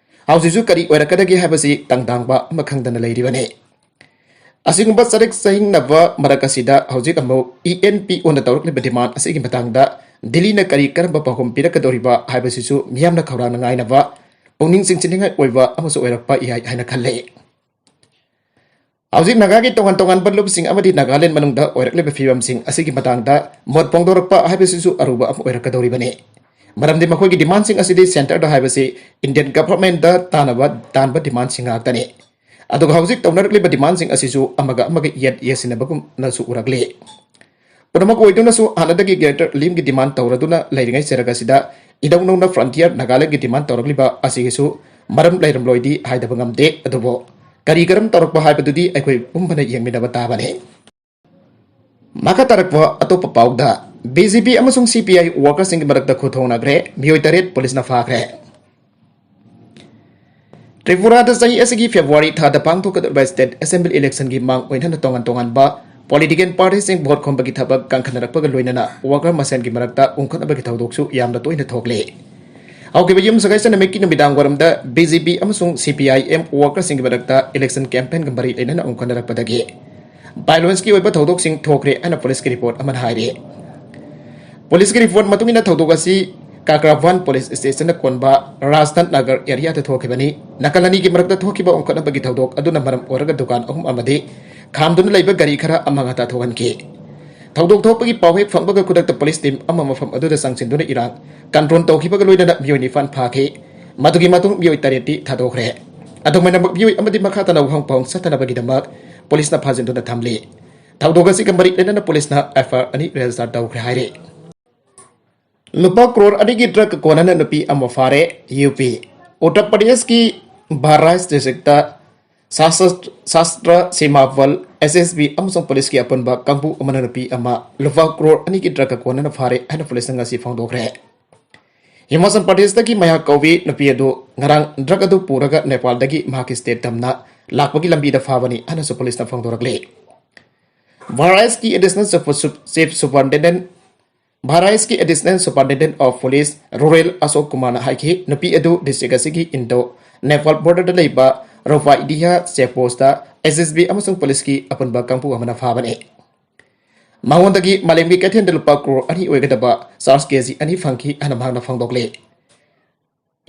ꯍꯧꯖꯤꯛꯁꯨ ꯀꯔꯤ ꯑꯣꯏꯔꯛꯀꯗꯒꯦ ꯍꯥꯏꯕꯁꯤ ꯇꯪꯗꯥꯡꯕ ꯑꯃ ꯈꯪꯗꯅ ꯂꯩꯔꯤꯕꯅꯤ꯫ ꯑꯁꯤꯒꯨꯝꯕ ꯆꯔꯛ ꯆꯍꯤꯡꯅꯕ ꯃꯔꯛ ꯑꯁꯤꯗ ꯍꯧꯖꯤꯛ ꯑꯃꯨꯛ ꯏ ꯑꯦꯟ ꯄꯤ ꯑꯣꯅ ꯇꯧꯔꯛꯂꯤꯕ ꯗꯤꯃꯥꯟ ꯑꯁꯤꯒꯤ ꯃꯇꯥꯡꯗ ꯗꯤꯜꯂꯤꯅ ꯀꯔꯤ ꯀꯔꯝꯕ ꯄꯥꯎꯈꯨꯝ ꯄꯤꯔꯛꯀꯗꯧꯔꯤꯕ ꯍꯥꯏꯕꯁꯤꯁꯨ ꯃꯤꯌꯥꯝꯅ ꯈꯧꯔꯥꯡꯅ ꯉꯥꯏꯅꯕ ꯄꯨꯛꯅꯤꯡ ꯆꯤꯡꯁꯤꯟꯅꯤꯡꯉꯥꯏ ꯑꯣꯏꯕ ꯑꯃꯁꯨ ꯑꯣꯏꯔꯛꯄ ꯌꯥꯏ ꯍꯥꯏꯅ ꯈꯜꯂꯤ꯫ ꯍꯧꯖꯤꯛ ꯅꯥꯒꯥꯒꯤ ꯇꯣꯉꯥꯟ ꯇꯣꯉꯥꯟꯕ ꯂꯨꯞꯁꯤꯡ ꯑꯃꯗꯤ ꯅꯥꯒꯥꯂꯦꯟ ꯃꯅꯨꯡꯗ ꯑꯣꯏꯔꯛꯂꯤꯕ ꯐꯤꯕꯝꯁꯤꯡ ꯑꯁꯤꯒꯤ ꯃꯇꯥꯡꯗ ꯃꯣꯠ ꯐꯣꯡꯗꯣꯔꯛꯄ ꯍꯥꯏꯕꯁꯤꯁꯨ ꯑꯔꯨꯕ ꯑꯃ ꯑꯣꯏꯔꯛꯀꯗꯧꯔꯤꯕꯅꯤ꯫ ꯃꯔꯝꯗꯤ ꯃꯈꯣꯏꯒꯤ ꯗꯤꯃꯥꯟꯁꯤꯡ ꯑꯁꯤꯗꯤ ꯁꯦꯟꯇꯔꯗ ꯍꯥꯏꯕꯁꯤ ꯏꯟꯗꯤꯌꯟ ꯒꯚꯔꯟꯃꯦꯟꯠꯇ ꯇꯥꯟꯅꯕ ꯇꯥꯟꯕ ꯗꯤꯃꯥꯟꯁꯤꯡ ꯉꯥꯛꯇꯅꯤ꯫ ꯑꯗꯨꯒ ꯍꯧꯖꯤꯛ ꯇꯧꯅꯔꯛꯂꯤꯕ ꯗꯤꯃꯥꯟꯁꯤꯡ ꯑꯁꯤꯁꯨ ꯑꯃꯒ ꯑꯃꯒ ꯌꯦꯠ ꯌꯦꯠꯁꯤꯟꯅꯕꯒꯨꯝꯅꯁꯨ ꯎꯔꯛꯂꯤ꯫ ꯄꯨꯝꯅꯃꯛ ꯑꯣꯏꯗꯨꯅꯁꯨ ꯍꯥꯟꯅꯗꯒꯤ ꯒ꯭ꯔꯦꯇꯔ ꯂꯤꯝꯒꯤ ꯗꯤꯃꯥꯟ ꯇꯧꯔꯗꯨꯅ ꯂꯩꯔꯤꯉꯩ ꯆꯔꯛ ꯑꯁꯤꯗ ꯏꯗꯧ ꯅꯧꯅ ꯐ꯭ꯔꯟꯇꯤꯌꯔ ꯅꯥꯒꯥꯂꯦꯟꯒꯤ ꯗꯤꯃꯥꯟ ꯇꯧꯔꯛꯂꯤꯕ ꯑꯁꯤꯒꯤꯁꯨ ꯃꯔꯝ ꯂꯩꯔꯝꯂꯣꯏꯗꯤ ꯍꯥꯏꯗꯕ ꯉꯝꯗꯦ꯫ ꯑꯗꯨꯕꯨ ꯀꯔꯤ ꯀꯔꯝ ꯇꯧꯔꯛꯄ ꯍꯥꯏꯕꯗꯨꯗꯤ ꯑꯩꯈꯣꯏ ꯄꯨꯝꯕꯅ ꯌꯦꯡꯃꯤꯟꯅꯕ ꯇꯥꯕꯅꯤ꯫ ꯃꯈꯥ ꯇꯥꯔꯛꯄ ꯑꯇꯣꯞꯄ ꯄꯥꯎꯗ, ꯕꯤ ꯖꯦ ꯄꯤ ꯑꯃꯁꯨꯡ ꯁꯤ ꯄꯤ ꯑꯥꯏ ꯋꯥꯔꯀꯔꯁꯤꯡꯒꯤ ꯃꯔꯛꯇ ꯈꯨꯠ ꯊꯣꯡꯅꯈ꯭ꯔꯦ, ꯃꯤꯑꯣꯏ ꯇꯔꯦꯠ ꯄꯨꯂꯤꯁꯅ ꯐꯥꯈ꯭ꯔꯦ꯫ ꯇ꯭ꯔꯤꯄꯨꯔꯥꯗ ꯆꯍꯤ ꯑꯁꯤꯒꯤ ꯐꯦꯕ꯭ꯔꯨꯋꯥꯔꯤ ꯊꯥꯗ ꯄꯥꯡꯊꯣꯛꯀꯗꯧꯔꯤꯕ ꯁ꯭ꯇꯦꯠ ꯑꯦꯁꯦꯝꯕ꯭ꯂꯤ ꯏꯂꯦꯛꯁꯟꯒꯤ ꯃꯥꯡ ꯑꯣꯏꯅꯅ ꯇꯣꯉꯥꯟ ꯇꯣꯉꯥꯟꯕ ꯄꯣꯂꯤꯇꯤꯀꯦꯜ ꯄꯥꯔꯇꯤꯁꯤꯡ ꯚꯣꯠ ꯈꯣꯝꯕꯒꯤ ꯊꯕꯛ ꯀꯟꯈꯠꯅꯔꯛꯄꯒ ꯂꯣꯏꯅꯅ ꯋꯥꯔꯀꯔ ꯃꯁꯦꯟꯒꯤ ꯃꯔꯛꯇ ꯎꯪꯈꯠꯅꯕꯒꯤ ꯊꯧꯗꯣꯛꯁꯨ ꯌꯥꯝꯅ ꯇꯣꯏꯅ ꯊꯣꯛꯂꯤ꯫ ꯍꯧꯈꯤꯕ ꯌꯨꯝꯁꯀꯩꯁ ꯅꯨꯃꯤꯠꯀꯤ ꯅꯨꯃꯤꯗꯥꯡ ꯋꯥꯏꯔꯝꯗ ꯕꯤ ꯖꯦ ꯄꯤ ꯑꯃꯁꯨꯡ ꯁꯤ ꯄꯤ ꯑꯥꯏ ꯑꯦꯝ ꯋꯥꯔꯀꯔꯁꯤꯡꯒꯤ ꯃꯔꯛꯇ ꯏꯂꯦꯛꯁꯟ ꯀꯦꯝꯄꯦꯟꯒ ꯃꯔꯤ ꯂꯩꯅꯅ ꯎꯪꯈꯠꯅꯔꯛꯄꯗꯒꯤ ꯚꯥꯏꯑꯣꯂꯦꯟꯁꯀꯤ ꯑꯣꯏꯕ ꯊꯧꯗꯣꯛꯁꯤꯡ ꯊꯣꯛꯈ꯭ꯔꯦ ꯍꯥꯏꯅ ꯄꯨꯂꯤꯁꯀꯤ ꯔꯤꯄꯣꯔꯠ ꯑꯃꯅ ꯍꯥꯏꯔꯤ꯫ ꯄꯨꯂꯤꯁꯀꯤ ꯔꯤꯄꯣꯔꯠ ꯃꯇꯨꯡ ꯏꯟꯅ ꯊꯧꯗꯣꯛ ꯑꯁꯤ ꯀꯥꯀ꯭ꯔꯥꯚꯥꯟ ꯄꯨꯂꯤꯁ ꯁ꯭ꯇꯦꯁꯟꯗ ꯀꯣꯟꯕ ꯔꯥꯖꯅꯟ ꯅꯒꯔ ꯑꯦꯔꯤꯌꯥꯗ ꯊꯣꯛꯈꯤꯕꯅꯤ꯫ ꯅꯥꯀꯜ ꯑꯅꯤꯒꯤ ꯃꯔꯛꯇ ꯊꯣꯛꯈꯤꯕ ꯎꯪꯈꯠꯅꯕꯒꯤ ꯊꯧꯗꯣꯛ ꯑꯗꯨꯅ ꯃꯔꯝ ꯑꯣꯏꯔꯒ ꯗꯨꯀꯥꯟ ꯑꯍꯨꯝ ꯑꯃꯗꯤ ꯈꯥꯝꯗꯨꯅ ꯂꯩꯕ ꯒꯥꯔꯤ ꯈꯔ ꯑꯃꯥꯡ ꯑꯇꯥ ꯊꯣꯛꯍꯟꯈꯤ꯫ ꯊꯧꯗꯣꯛ ꯊꯣꯛꯄꯒꯤ ꯄꯥꯎ ꯍꯦꯛ ꯐꯪꯕꯒ ꯈꯨꯗꯛꯇ ꯄꯨꯂꯤꯁ ꯇꯤꯝ ꯑꯃ ꯃꯐꯝ ꯑꯗꯨꯗ ꯆꯪꯁꯤꯟꯗꯨꯅ ꯏꯔꯥꯡ ꯀꯟꯇ꯭ꯔꯣꯜ ꯇꯧꯈꯤꯕꯒ ꯂꯣꯏꯅꯅ ꯃꯤꯑꯣꯏ ꯅꯤꯄꯥꯟ ꯐꯥꯈꯤ꯫ ꯃꯗꯨꯒꯤ ꯃꯇꯨꯡ ꯃꯤꯑꯣꯏ ꯇꯔꯦꯠꯇꯤ ꯊꯥꯗꯣꯛꯈ꯭ꯔꯦ꯫ ꯑꯗꯨꯃꯥꯏꯅꯃꯛ ꯃꯤꯑꯣꯏ ꯑꯃꯗꯤ ꯃꯈꯥ ꯇꯥꯅ ꯋꯥꯍꯪ ꯄꯥꯎꯍꯪ ꯆꯠꯊꯅꯕꯒꯤꯗꯃꯛ ꯄꯨꯂꯤꯁꯅ ꯐꯥꯖꯤꯟꯗꯨꯅ ꯊꯝꯂꯤ꯫ ꯊꯧꯗꯣꯛ ꯑꯁꯤꯒ ꯃꯔꯤ ꯂꯩꯅꯅ ꯄꯨꯂꯤꯁꯅ ꯑꯦꯐ ꯑꯥꯏ ꯑꯥꯔ ꯑꯅꯤ ꯔꯦꯖꯤꯁꯇꯔ ꯇꯧꯈ꯭ꯔꯦ ꯍꯥꯏꯔꯤ꯫ ꯂꯨꯄꯥ ꯀ꯭ꯔꯣꯔ ꯑꯅꯤꯒꯤ ꯗ꯭ꯔꯒ ꯀꯣꯟꯅꯅ ꯅꯨꯄꯤ ꯑꯃ ꯐꯥꯔꯦ꯫ ꯌꯨ ꯄꯤ, ꯎꯠꯇꯔ ꯄ꯭ꯔꯗꯦꯁꯀꯤ ꯕꯍꯔꯥꯏꯁ ꯗꯤꯁꯇ꯭ꯔꯤꯛꯇ ꯁꯥꯁꯇ꯭ꯔ, ꯁꯥꯁꯇ꯭ꯔ ꯁꯤꯃꯥꯕꯜ, ꯑꯦꯁ ꯑꯦꯁ ꯕꯤ ꯑꯃꯁꯨꯡ ꯄꯨꯂꯤꯁꯀꯤ ꯑꯄꯨꯟꯕ ꯀꯥꯡꯕꯨ ꯑꯃꯅ ꯅꯨꯄꯤ ꯑꯃ ꯂꯨꯄꯥ ꯀ꯭ꯔꯣꯔ ꯑꯅꯤꯒꯤ ꯗ꯭ꯔꯒ ꯀꯣꯟꯅꯅ ꯐꯥꯔꯦ ꯍꯥꯏꯅ ꯄꯨꯂꯤꯁꯅ ꯉꯁꯤ ꯐꯣꯡꯗꯣꯛꯈ꯭ꯔꯦ꯫ ꯍꯤꯃꯥꯆꯜ ꯄ꯭ꯔꯗꯦꯁꯇꯒꯤ ꯃꯌꯥ ꯀꯧꯕꯤ ꯅꯨꯄꯤ ꯑꯗꯨ ꯉꯔꯥꯡ ꯗ꯭ꯔꯒ ꯑꯗꯨ ꯄꯨꯔꯒ ꯅꯦꯄꯥꯜꯗꯒꯤ ꯃꯍꯥꯛꯀꯤ ꯁ꯭ꯇꯦꯠ ꯇꯝꯅ ꯂꯥꯛꯄꯒꯤ ꯂꯝꯕꯤꯗ ꯐꯥꯕꯅꯤ ꯍꯥꯏꯅꯁꯨ ꯄꯨꯂꯤꯁꯅ ꯐꯣꯡꯗꯣꯔꯛꯂꯤ꯫ ꯚꯥꯔꯥꯏꯁꯀꯤ ꯑꯦꯗꯤꯁꯅꯦꯜ ꯆꯤꯐ ꯁꯨꯞ-, ꯆꯤꯐ ꯁꯨꯄꯔꯤꯟꯇꯦꯟꯗꯦꯟꯠ, ꯚꯥꯔꯥꯏꯁꯀꯤ additional superintendent of police rural Ashok ꯀꯨꯃꯥꯔꯅ ꯍꯥꯏꯈꯤ, ꯅꯨꯄꯤ ꯑꯗꯨ ꯗꯤꯁꯇ꯭ꯔꯤꯛ ꯑꯁꯤꯒꯤ ꯏꯟꯗꯣ ꯅꯦꯄꯥꯜ ꯕꯣꯔꯗꯔꯗ ꯂꯩꯕ ꯔꯣꯄꯥꯏꯗꯤꯍꯥ ꯆꯦꯛ ꯄꯣꯁꯇ ꯑꯦꯁ ꯑꯦꯁ ꯕꯤ ꯑꯃꯁꯨꯡ ꯄꯨꯂꯤꯁꯀꯤ ꯑꯄꯨꯟꯕ ꯀꯥꯡꯕꯨ ꯑꯃꯅ ꯐꯥꯕꯅꯤ꯫ ꯃꯉꯣꯟꯗꯒꯤ ꯃꯥꯂꯦꯝꯒꯤ ꯀꯩꯊꯦꯜꯗ ꯂꯨꯄꯥ ꯀ꯭ꯔꯣꯔ ꯑꯅꯤ ꯑꯣꯏꯒꯗꯕ ꯆꯥꯔꯖ ꯀꯦ ꯖꯤ ꯑꯅꯤ ꯐꯪꯈꯤ ꯍꯥꯏꯅ ꯃꯍꯥꯛꯅ ꯐꯣꯡꯗꯣꯛꯂꯤ꯫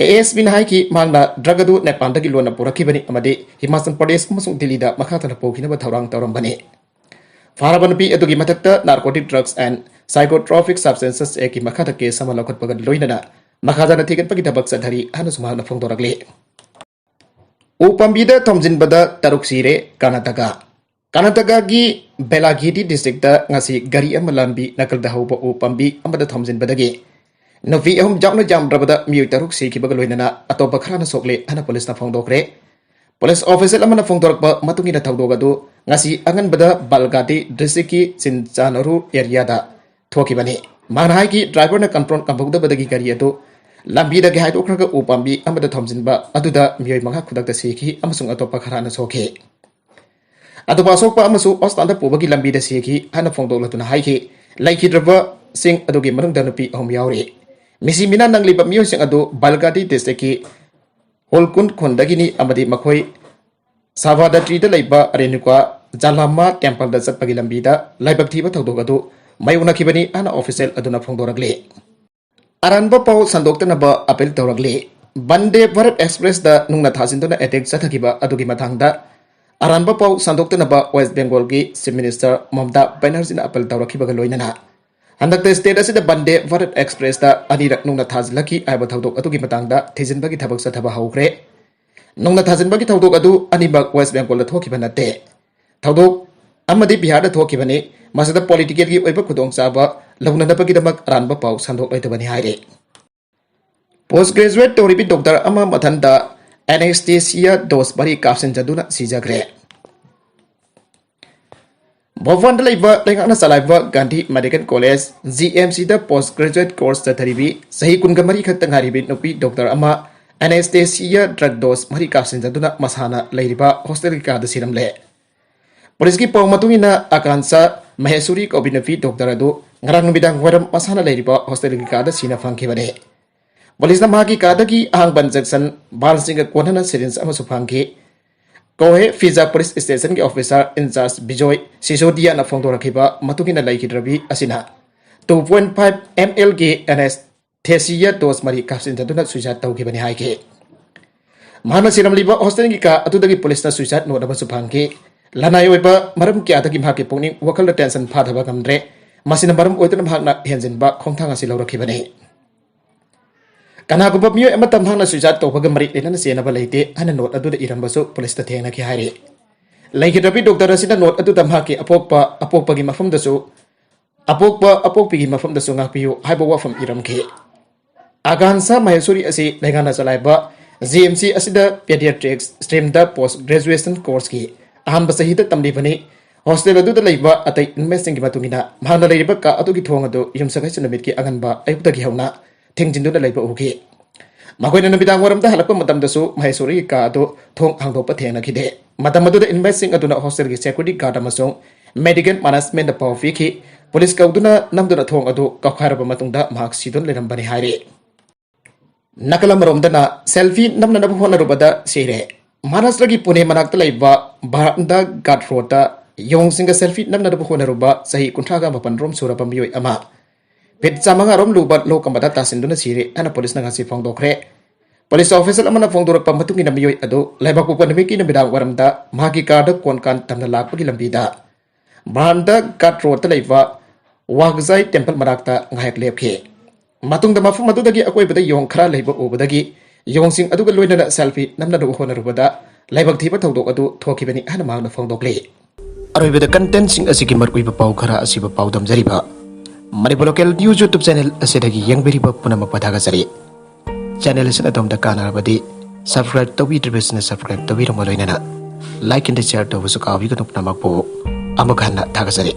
ꯑꯦ ꯑꯦꯁ ꯄꯤꯅ ꯍꯥꯏꯈꯤ, ꯃꯍꯥꯛꯅ ꯗ꯭ꯔꯒ ꯑꯗꯨ ꯅꯦꯄꯥꯜꯗꯒꯤ ꯂꯣꯟꯅ ꯄꯨꯔꯛꯈꯤꯕꯅꯤ ꯑꯃꯗꯤ ꯍꯤꯃꯥꯆꯜ ꯄ꯭ꯔꯗꯦꯁ ꯑꯃꯁꯨꯡ ꯗꯤꯜꯂꯤꯗ ꯃꯈꯥ ꯇꯥꯅ ꯄꯨꯈꯤꯅꯕ ꯊꯧꯔꯥꯡ ꯇꯧꯔꯝꯕꯅꯤ꯫ ꯐꯥꯔꯕ ꯅꯨꯄꯤ ꯑꯗꯨꯒꯤ ꯃꯊꯛꯇ Narcotic Drugs and Psychotropic Substances Actꯀꯤ ꯃꯈꯥꯗ ꯀꯦꯁ ꯑꯃ ꯂꯧꯈꯠꯄꯒ ꯂꯣꯏꯅꯅ ꯃꯈꯥ ꯇꯥꯅ ꯊꯤꯒꯠꯄꯒꯤ ꯊꯕꯛ ꯆꯠꯊꯔꯤ ꯍꯥꯏꯅꯁꯨ ꯃꯍꯥꯛꯅ ꯐꯣꯡꯗꯣꯔꯛꯂꯤ꯫ ꯎ ꯄꯥꯝꯕꯤꯗ ꯊꯣꯝꯖꯤꯟꯕꯗ ꯇꯔꯨꯛ ꯁꯤꯔꯦ ꯀꯔꯅꯥꯇꯀꯥ꯫ ꯀꯔꯅꯥꯇꯀꯥꯒꯤ ꯕꯦꯂꯥꯒꯤꯔꯤ ꯗꯤꯁꯇ꯭ꯔꯤꯛꯇ ꯉꯁꯤ ꯒꯥꯔꯤ ꯑꯃ ꯂꯝꯕꯤ ꯅꯥꯀꯜꯗ ꯍꯧꯕ ꯎ ꯄꯥꯝꯕꯤ ꯑꯃꯗ ꯊꯣꯝꯖꯤꯟꯕꯗꯒꯤ ꯅꯨꯄꯤ ꯑꯍꯨꯝ ꯌꯥꯎꯅ ꯌꯥꯝꯗ꯭ꯔꯕꯗ ꯃꯤꯑꯣꯏ ꯇꯔꯨꯛ ꯁꯤꯈꯤꯕꯒ ꯂꯣꯏꯅꯅ ꯑꯇꯣꯞꯄ ꯈꯔꯅ ꯁꯣꯛꯂꯦ ꯍꯥꯏꯅ ꯄꯨꯂꯤꯁꯅ ꯐꯣꯡꯗꯣꯛꯈ꯭ꯔꯦ꯫ ꯄꯨꯂꯤꯁ ꯑꯣꯐꯤꯁꯤꯌꯦꯜ ꯑꯃꯅ ꯐꯣꯡꯗꯣꯔꯛꯄ ꯃꯇꯨꯡ ꯏꯟꯅ ꯊꯧꯗꯣꯛ ꯑꯗꯨ ꯉꯁꯤ ꯑꯉꯟꯕꯗ ꯕꯥꯜꯒꯥꯗꯤ ꯗꯤꯁꯇ꯭ꯔꯤꯛꯀꯤ ꯆꯤꯟꯆꯥꯅꯔꯨ ꯑꯦꯔꯤꯌꯥꯗ ꯊꯣꯛꯈꯤꯕꯅꯤ꯫ ꯃꯥꯅ ꯍꯥꯏꯈꯤ, ꯗ꯭ꯔꯥꯏꯚꯔꯅ ꯀꯟꯇ꯭ꯔꯣꯜ ꯉꯝꯍꯧꯗꯕꯗꯒꯤ ꯒꯥꯔꯤ ꯑꯗꯨ ꯂꯝꯕꯤꯗꯒꯤ ꯍꯥꯏꯗꯣꯛꯈ꯭ꯔꯒ ꯎ ꯄꯥꯝꯕꯤ ꯑꯃꯗ ꯊꯣꯝꯖꯤꯟꯕ ꯑꯗꯨꯗ ꯃꯤꯑꯣꯏ ꯃꯉꯥ ꯈꯨꯗꯛꯇ ꯁꯤꯈꯤ ꯑꯃꯁꯨꯡ ꯑꯇꯣꯞꯄ ꯈꯔꯅ ꯁꯣꯛꯈꯤ꯫ ꯑꯇꯣꯞꯄ ꯑꯁꯣꯛꯄ ꯑꯃꯁꯨ ꯍꯣꯁꯄꯤꯇꯥꯜꯗ ꯄꯨꯕꯒꯤ ꯂꯝꯕꯤꯗ ꯁꯤꯈꯤ ꯍꯥꯏꯅ ꯐꯣꯡꯗꯣꯛꯂꯗꯨꯅ ꯍꯥꯏꯈꯤ꯫ ꯂꯩꯈꯤꯗ꯭ꯔꯕꯁꯤꯡ ꯑꯗꯨꯒꯤ ꯃꯅꯨꯡꯗ ꯅꯨꯄꯤ ꯑꯍꯨꯝ ꯌꯥꯎꯔꯤ꯫ ꯃꯤꯁꯤ ꯃꯤꯅꯥ ꯅꯪꯂꯤꯕ ꯃꯤꯑꯣꯏꯁꯤꯡ ꯑꯗꯨ ꯕꯥꯜꯒꯥꯗꯤ ꯗꯤꯁꯇ꯭ꯔꯤꯛꯀꯤ ꯍꯣꯜꯀꯨꯟ ꯈꯨꯟꯗꯒꯤꯅꯤ ꯑꯃꯗꯤ ꯃꯈꯣꯏ ꯁꯥꯚꯥꯗꯇ꯭ꯔꯤꯗ ꯂꯩꯕ ꯔꯦꯅꯨꯀꯥ ꯖꯥꯂꯥꯃꯥ ꯇꯦꯝꯄꯜꯗ ꯆꯠꯄꯒꯤ ꯂꯝꯕꯤꯗ ꯂꯥꯏꯕꯛ ꯊꯤꯕ ꯊꯧꯗꯣꯛ ꯑꯗꯨ ꯃꯥꯌꯣꯛꯅꯈꯤꯕꯅꯤ ꯍꯥꯏꯅ ꯑꯣꯐꯤꯁꯤꯌꯦꯜ ꯑꯗꯨꯅ ꯐꯣꯡꯗꯣꯔꯛꯂꯤ꯫ ꯑꯔꯥꯟꯕ ꯄꯥꯎ ꯁꯟꯗꯣꯛꯇꯅꯕ ꯑꯥꯄꯤꯜ ꯇꯧꯔꯛꯂꯤ꯫ ꯚꯟꯗꯦ ꯚꯥꯔꯠ ꯑꯦꯛꯁꯄ꯭ꯔꯦꯁꯇ ꯅꯨꯡꯅ ꯊꯥꯖꯤꯟꯗꯨꯅ ꯑꯦꯇꯦꯛ ꯆꯠꯊꯈꯤꯕ ꯑꯗꯨꯒꯤ ꯃꯇꯥꯡꯗ ꯑꯔꯥꯟꯕ ꯄꯥꯎ ꯁꯟꯗꯣꯛꯇꯅꯕ ꯋꯦꯁ ꯕꯦꯡꯒꯣꯜꯒꯤ ꯆꯤꯐ ꯃꯤꯅꯤꯁꯇꯔ ꯃꯃꯇꯥ ꯕꯦꯅꯔꯖꯤꯅ ꯑꯥꯄꯤꯜ ꯇꯧꯔꯛꯈꯤꯕꯒ ꯂꯣꯏꯅꯅ ꯍꯟꯗꯛꯇ ꯁ꯭ꯇꯦꯠ ꯑꯁꯤꯗ ꯚꯟꯗꯦ ꯚꯥꯔꯠ ꯑꯦꯛꯁꯄ꯭ꯔꯦꯁꯇ ꯑꯅꯤꯔꯛ ꯅꯨꯡꯅ ꯊꯥꯖꯤꯜꯂꯛꯈꯤ ꯍꯥꯏꯕ ꯊꯧꯗꯣꯛ ꯑꯗꯨꯒꯤ ꯃꯇꯥꯡꯗ ꯊꯤꯖꯤꯟꯕꯒꯤ ꯊꯕꯛ ꯆꯠꯊꯕ ꯍꯧꯈ꯭ꯔꯦ꯫ ꯅꯨꯡꯅ ꯊꯥꯖꯤꯟꯕꯒꯤ ꯊꯧꯗꯣꯛ ꯑꯗꯨ ꯑꯅꯤꯃꯛ ꯋꯦꯁ ꯕꯦꯡꯒꯣꯜꯗ ꯊꯣꯛꯈꯤꯕ ꯅꯠꯇꯦ꯫ ꯊꯧꯗꯣꯛ ꯑꯃꯗꯤ ꯕꯤꯍꯥꯔꯗ ꯊꯣꯛꯈꯤꯕꯅꯤ꯫ ꯃꯁꯤꯗ ꯄꯣꯂꯤꯇꯤꯀꯦꯜꯒꯤ ꯑꯣꯏꯕ ꯈꯨꯗꯣꯡꯆꯥꯕ ꯂꯧꯅꯅꯕꯒꯤꯗꯃꯛ ꯑꯔꯥꯟꯕ ꯄꯥꯎ ꯁꯟꯗꯣꯛꯂꯣꯏꯗꯕꯅꯤ ꯍꯥꯏꯔꯤ꯫ ꯄꯣꯁ ꯒ꯭ꯔꯦꯖꯨꯋꯦꯠ ꯇꯧꯔꯤꯕꯤ ꯗꯣꯛꯇꯔ ꯑꯃ ꯃꯊꯟꯇ ꯑꯦꯅꯦꯁꯇꯦꯁꯤꯌꯥ ꯗꯣꯁ ꯃꯔꯤ ꯀꯥꯞꯁꯤꯟꯖꯗꯨꯅ ꯁꯤꯖꯈ꯭ꯔꯦ꯫ ꯚꯣꯄꯥꯜꯗ ꯂꯩꯕ ꯂꯩꯉꯥꯛꯅ ꯆꯂꯥꯏꯕ Gandhi medical college, G M ꯁꯤꯗ ꯄꯣꯁ ꯒ꯭ꯔꯦꯖꯨꯋꯦꯠ ꯀꯣꯔꯁ ꯆꯠꯊꯔꯤꯕꯤ ꯆꯍꯤ ꯀꯨꯟꯒ ꯃꯔꯤ ꯈꯛꯇ ꯉꯥꯏꯔꯤꯕꯤ ꯅꯨꯄꯤ ꯗꯣꯛꯇꯔ ꯑꯃ ꯑꯦꯅꯦꯁꯇꯦꯁꯤꯌꯥ ꯗ꯭ꯔꯒ ꯗꯣꯁ ꯃꯔꯤ ꯀꯥꯞꯁꯤꯟꯖꯗꯨꯅ ꯃꯁꯥꯅ ꯂꯩꯔꯤꯕ ꯍꯣꯁꯇꯦꯜꯒꯤ ꯀꯥꯗ ꯁꯤꯔꯝꯂꯦ꯫ ꯄꯨꯂꯤꯁꯀꯤ ꯄꯥꯎ ꯃꯇꯨꯡ ꯏꯟꯅ, ꯑꯀꯥꯟꯁꯥ ꯃꯍꯦꯁꯨꯔꯤ ꯀꯧꯕꯤ ꯅꯨꯄꯤ ꯗꯣꯛꯇꯔ ꯑꯗꯨ ꯉꯔꯥꯡ ꯅꯨꯃꯤꯗꯥꯡ ꯋꯥꯏꯔꯝ ꯃꯁꯥꯅ ꯂꯩꯔꯤꯕ ꯍꯣꯁꯇꯦꯜꯒꯤ ꯀꯥꯗ ꯁꯤꯅ ꯐꯪꯈꯤꯕꯅꯤ꯫ ꯄꯨꯂꯤꯁꯅ ꯃꯍꯥꯛꯀꯤ ꯀꯥꯗꯒꯤ ꯑꯍꯥꯡꯕ ꯏꯟꯖꯦꯛꯁꯟ ꯕꯥꯜꯁꯤꯡꯒ ꯀꯣꯟꯅꯅ ꯁꯤꯔꯤꯟꯖ ꯑꯃꯁꯨ ꯐꯪꯈꯤ꯫ ꯀꯣꯍꯦ ꯐꯤꯖꯥ ꯄꯨꯂꯤꯁ ꯁ꯭ꯇꯦꯁꯟꯒꯤ ꯑꯣꯐꯤꯁꯥꯔ ꯏꯟꯆꯥꯔꯖ ꯕꯤꯖꯣꯏ ꯁꯤꯁꯣꯗꯤꯌꯥꯅ ꯐꯣꯡꯗꯣꯔꯛꯈꯤꯕ ꯃꯇꯨꯡ ꯏꯟꯅ, ꯂꯩꯈꯤꯗ꯭ꯔꯕꯤ ꯑꯁꯤꯅ two point five ml ꯒꯤ ꯑꯦꯅꯦꯁ ꯊꯦꯁꯤꯌꯥ ꯗꯣꯁ ꯃꯔꯤ ꯀꯥꯞꯁꯤꯟꯖꯗꯨꯅ suicide ꯇꯧꯈꯤꯕꯅꯤ ꯍꯥꯏꯈꯤ꯫ ꯃꯍꯥꯛꯅ ꯁꯤꯔꯝꯂꯤꯕ hostelꯒꯤ ꯀꯥ ꯑꯗꯨꯗꯒꯤ ꯄꯨꯂꯤꯁꯅ suicide note ꯑꯃꯁꯨ ꯐꯪꯈꯤ꯫ ꯂꯅꯥꯏ ꯑꯣꯏꯕ ꯃꯔꯝ ꯀꯌꯥꯗꯒꯤ ꯃꯍꯥꯛꯀꯤ ꯄꯨꯛꯅꯤꯡ ꯋꯥꯈꯜꯗ tension ꯐꯥꯊꯕ ꯉꯝꯗ꯭ꯔꯦ꯫ ꯃꯁꯤꯅ ꯃꯔꯝ ꯑꯣꯏꯗꯨꯅ ꯃꯍꯥꯛꯅ ꯍꯦꯟꯖꯤꯟꯕ ꯈꯣꯡꯊꯥꯡ ꯑꯁꯤ ꯂꯧꯔꯛꯈꯤꯕꯅꯤ꯫ ꯀꯅꯥꯒꯨꯝꯕ ꯃꯤꯑꯣꯏ ꯑꯃꯠꯇ ꯃꯍꯥꯛꯅ suicide ꯇꯧꯕꯒ ꯃꯔꯤ ꯂꯩꯅꯅ ꯆꯦꯟꯅꯕ ꯂꯩꯇꯦ ꯍꯥꯏꯅ note ꯑꯗꯨꯗ ꯏꯔꯝꯕꯁꯨ ꯄꯨꯂꯤꯁꯇ ꯊꯦꯡꯅꯈꯤ ꯍꯥꯏꯔꯤ꯫ ꯂꯩꯈꯤꯗ꯭ꯔꯕꯤ doctor ꯑꯁꯤꯅ note ꯑꯗꯨꯗ ꯃꯍꯥꯛꯀꯤ ꯑꯄꯣꯛꯄ ꯑꯄꯣꯛꯄꯒꯤ ꯃꯐꯝꯗꯁꯨ, ꯑꯄꯣꯛꯄ ꯑꯄꯣꯛꯄꯤꯒꯤ ꯃꯐꯝꯗꯁꯨ ꯉꯥꯛꯄꯤꯌꯨ ꯍꯥꯏꯕ ꯋꯥꯐꯝ ꯏꯔꯝꯈꯤ꯫ ꯑꯒꯥꯟꯁꯥ ꯃꯍꯦꯁꯣꯔꯤ ꯑꯁꯤ ꯂꯩꯉꯥꯛꯅ ꯆꯂꯥꯏꯕ G M C ꯑꯁꯤꯗ pediatrics streamꯗ post graduation courseꯀꯤ ꯑꯍꯥꯟꯕ ꯆꯍꯤꯗ ꯇꯝꯂꯤꯕꯅꯤ꯫ Hostel ꯑꯗꯨꯗ ꯂꯩꯕ ꯑꯇꯩ inmateꯁꯤꯡꯒꯤ ꯃꯇꯨꯡ ꯏꯟꯅ ꯃꯍꯥꯛꯅ ꯂꯩꯔꯤꯕ ꯀꯥ ꯑꯗꯨꯒꯤ ꯊꯣꯡ ꯑꯗꯨ ꯌꯨꯝꯁꯀꯩꯁ ꯅꯨꯃꯤꯠꯀꯤ ꯑꯉꯟꯕ ꯑꯌꯨꯛꯇꯒꯤ ꯍꯧꯅ ꯊꯤꯡꯖꯤꯟꯗꯨꯅ ꯂꯩꯕ ꯎꯈꯤ꯫ ꯃꯈꯣꯏꯅ ꯅꯨꯃꯤꯗꯥꯡ ꯋꯥꯏꯔꯝꯗ ꯍꯜꯂꯛꯄ ꯃꯇꯝꯗꯁꯨ ꯃꯍꯦꯁꯣꯔꯤꯒꯤ ꯀꯥ ꯑꯗꯨ ꯊꯣꯡ ꯍꯥꯡꯗꯣꯛꯄ ꯊꯦꯡꯅꯈꯤꯗꯦ꯫ ꯃꯇꯝ ꯑꯗꯨꯗ inmateꯁꯤꯡ ꯑꯗꯨꯅ hostelꯒꯤ security guard ꯑꯃꯁꯨꯡ medical managementꯗ ꯄꯥꯎ ꯄꯤꯈꯤ꯫ ꯄꯨꯂꯤꯁ ꯀꯧꯗꯨꯅ ꯅꯝꯗꯨꯅ ꯊꯣꯡ ꯑꯗꯨ ꯀꯥꯎꯈꯥꯏꯔꯕ ꯃꯇꯨꯡꯗ ꯃꯍꯥꯛ ꯁꯤꯗꯨꯅ ꯂꯩꯔꯝꯕꯅꯤ ꯍꯥꯏꯔꯤ꯫ ꯅꯥꯀꯜ ꯑꯃꯔꯣꯝꯗꯅ selfie ꯅꯝꯅꯅꯕ ꯍꯣꯠꯅꯔꯨꯕꯗ ꯁꯤꯔꯦ꯫ ꯃꯍꯥꯔꯥꯁꯇ꯭ꯔꯒꯤ ꯄꯨꯅꯦ ꯃꯅꯥꯛꯇ ꯂꯩꯕ ꯚꯥꯔꯠꯗ ꯘꯥꯠ ꯔꯣꯗꯇ ꯌꯣꯡꯁꯤꯡꯒ selfie ꯅꯝꯅꯅꯕ ꯍꯣꯠꯅꯔꯨꯕ ꯆꯍꯤ ꯀꯨꯟꯊ꯭ꯔꯥꯒ ꯃꯥꯄꯟ ꯔꯣꯝ ꯁꯨꯔꯕ ꯃꯤꯑꯣꯏ ꯑꯃ feet ꯆꯥꯃꯉꯥ ꯔꯣꯝ ꯂꯨꯕ ꯂꯣꯛ ꯑꯃꯗ ꯇꯥꯁꯤꯟꯗꯨꯅ ꯁꯤꯔꯦ ꯍꯥꯏꯅ ꯄꯨꯂꯤꯁꯅ ꯉꯁꯤ ꯐꯣꯡꯗꯣꯛꯈ꯭ꯔꯦ꯫ ꯄꯨꯂꯤꯁ official ꯑꯃꯅ ꯐꯣꯡꯗꯣꯔꯛꯄ ꯃꯇꯨꯡ ꯏꯟꯅ ꯃꯤꯑꯣꯏ ꯑꯗꯨ ꯂꯩꯕꯥꯛꯄꯣꯛꯄ ꯅꯨꯃꯤꯠꯀꯤ ꯅꯨꯃꯤꯗꯥꯡ ꯋꯥꯏꯔꯝꯗ ꯃꯍꯥꯛꯀꯤ ꯀꯥꯔꯗ ꯀꯣꯟꯀꯥꯟ ꯇꯝꯅ ꯂꯥꯛꯄꯒꯤ ꯂꯝꯕꯤꯗ ꯚꯥꯔꯠꯗ ꯘꯥꯠ ꯔꯣꯗꯇ ꯂꯩꯕ ꯋꯥꯒꯖꯥꯏ temple ꯃꯅꯥꯛꯇ ꯉꯥꯏꯍꯥꯛ ꯂꯦꯞꯈꯤ꯫ ꯃꯇꯨꯡꯗ ꯃꯐꯝ ꯑꯗꯨꯗꯒꯤ ꯑꯀꯣꯏꯕꯗ ꯌꯣꯡ ꯈꯔ ꯂꯩꯕ ꯎꯕꯗꯒꯤ ꯌꯣꯡꯁꯤꯡ ꯑꯗꯨꯒ ꯂꯣꯏꯅꯅ selfie ꯅꯝꯅꯅꯕ ꯍꯣꯠꯅꯔꯨꯕꯗ ꯂꯥꯏꯕꯛ ꯊꯤꯕ ꯊꯧꯗꯣꯛ ꯑꯗꯨ ꯊꯣꯛꯈꯤꯕꯅꯤ ꯍꯥꯏꯅ ꯃꯍꯥꯛꯅ ꯐꯣꯡꯗꯣꯛꯂꯤ꯫ ꯑꯔꯣꯏꯕꯗ contentꯁꯤꯡ ꯑꯁꯤꯒꯤ ꯃꯔꯨꯑꯣꯏꯕ ꯄꯥꯎ ꯈꯔ ꯑꯁꯤꯕꯨ ꯄꯥꯎꯗꯝꯖꯔꯤꯕ Manipur Local News YouTube channel ꯑꯁꯤꯗꯒꯤ ꯌꯦꯡꯕꯤꯔꯤꯕ ꯄꯨꯝꯅꯃꯛꯄꯨ ꯊꯥꯒꯠꯆꯔꯤ꯫ Channel ꯑꯁꯤꯅ ꯑꯗꯣꯝꯗ ꯀꯥꯟꯅꯔꯕꯗꯤ subscribe ꯇꯧꯕꯤꯗ꯭ꯔꯤꯕꯁꯤꯡꯅ subscribe ꯇꯧꯕꯤꯔꯝꯕ ꯂꯣꯏꯅꯅ like and share ꯇꯧꯕꯁꯨ ꯀꯥꯎꯕꯤꯒꯅꯨ꯫ ꯄꯨꯝꯅꯃꯛꯄꯨ ꯑꯃꯨꯛ ꯍꯟꯅ ꯊꯥꯒꯠꯆꯔꯤ꯫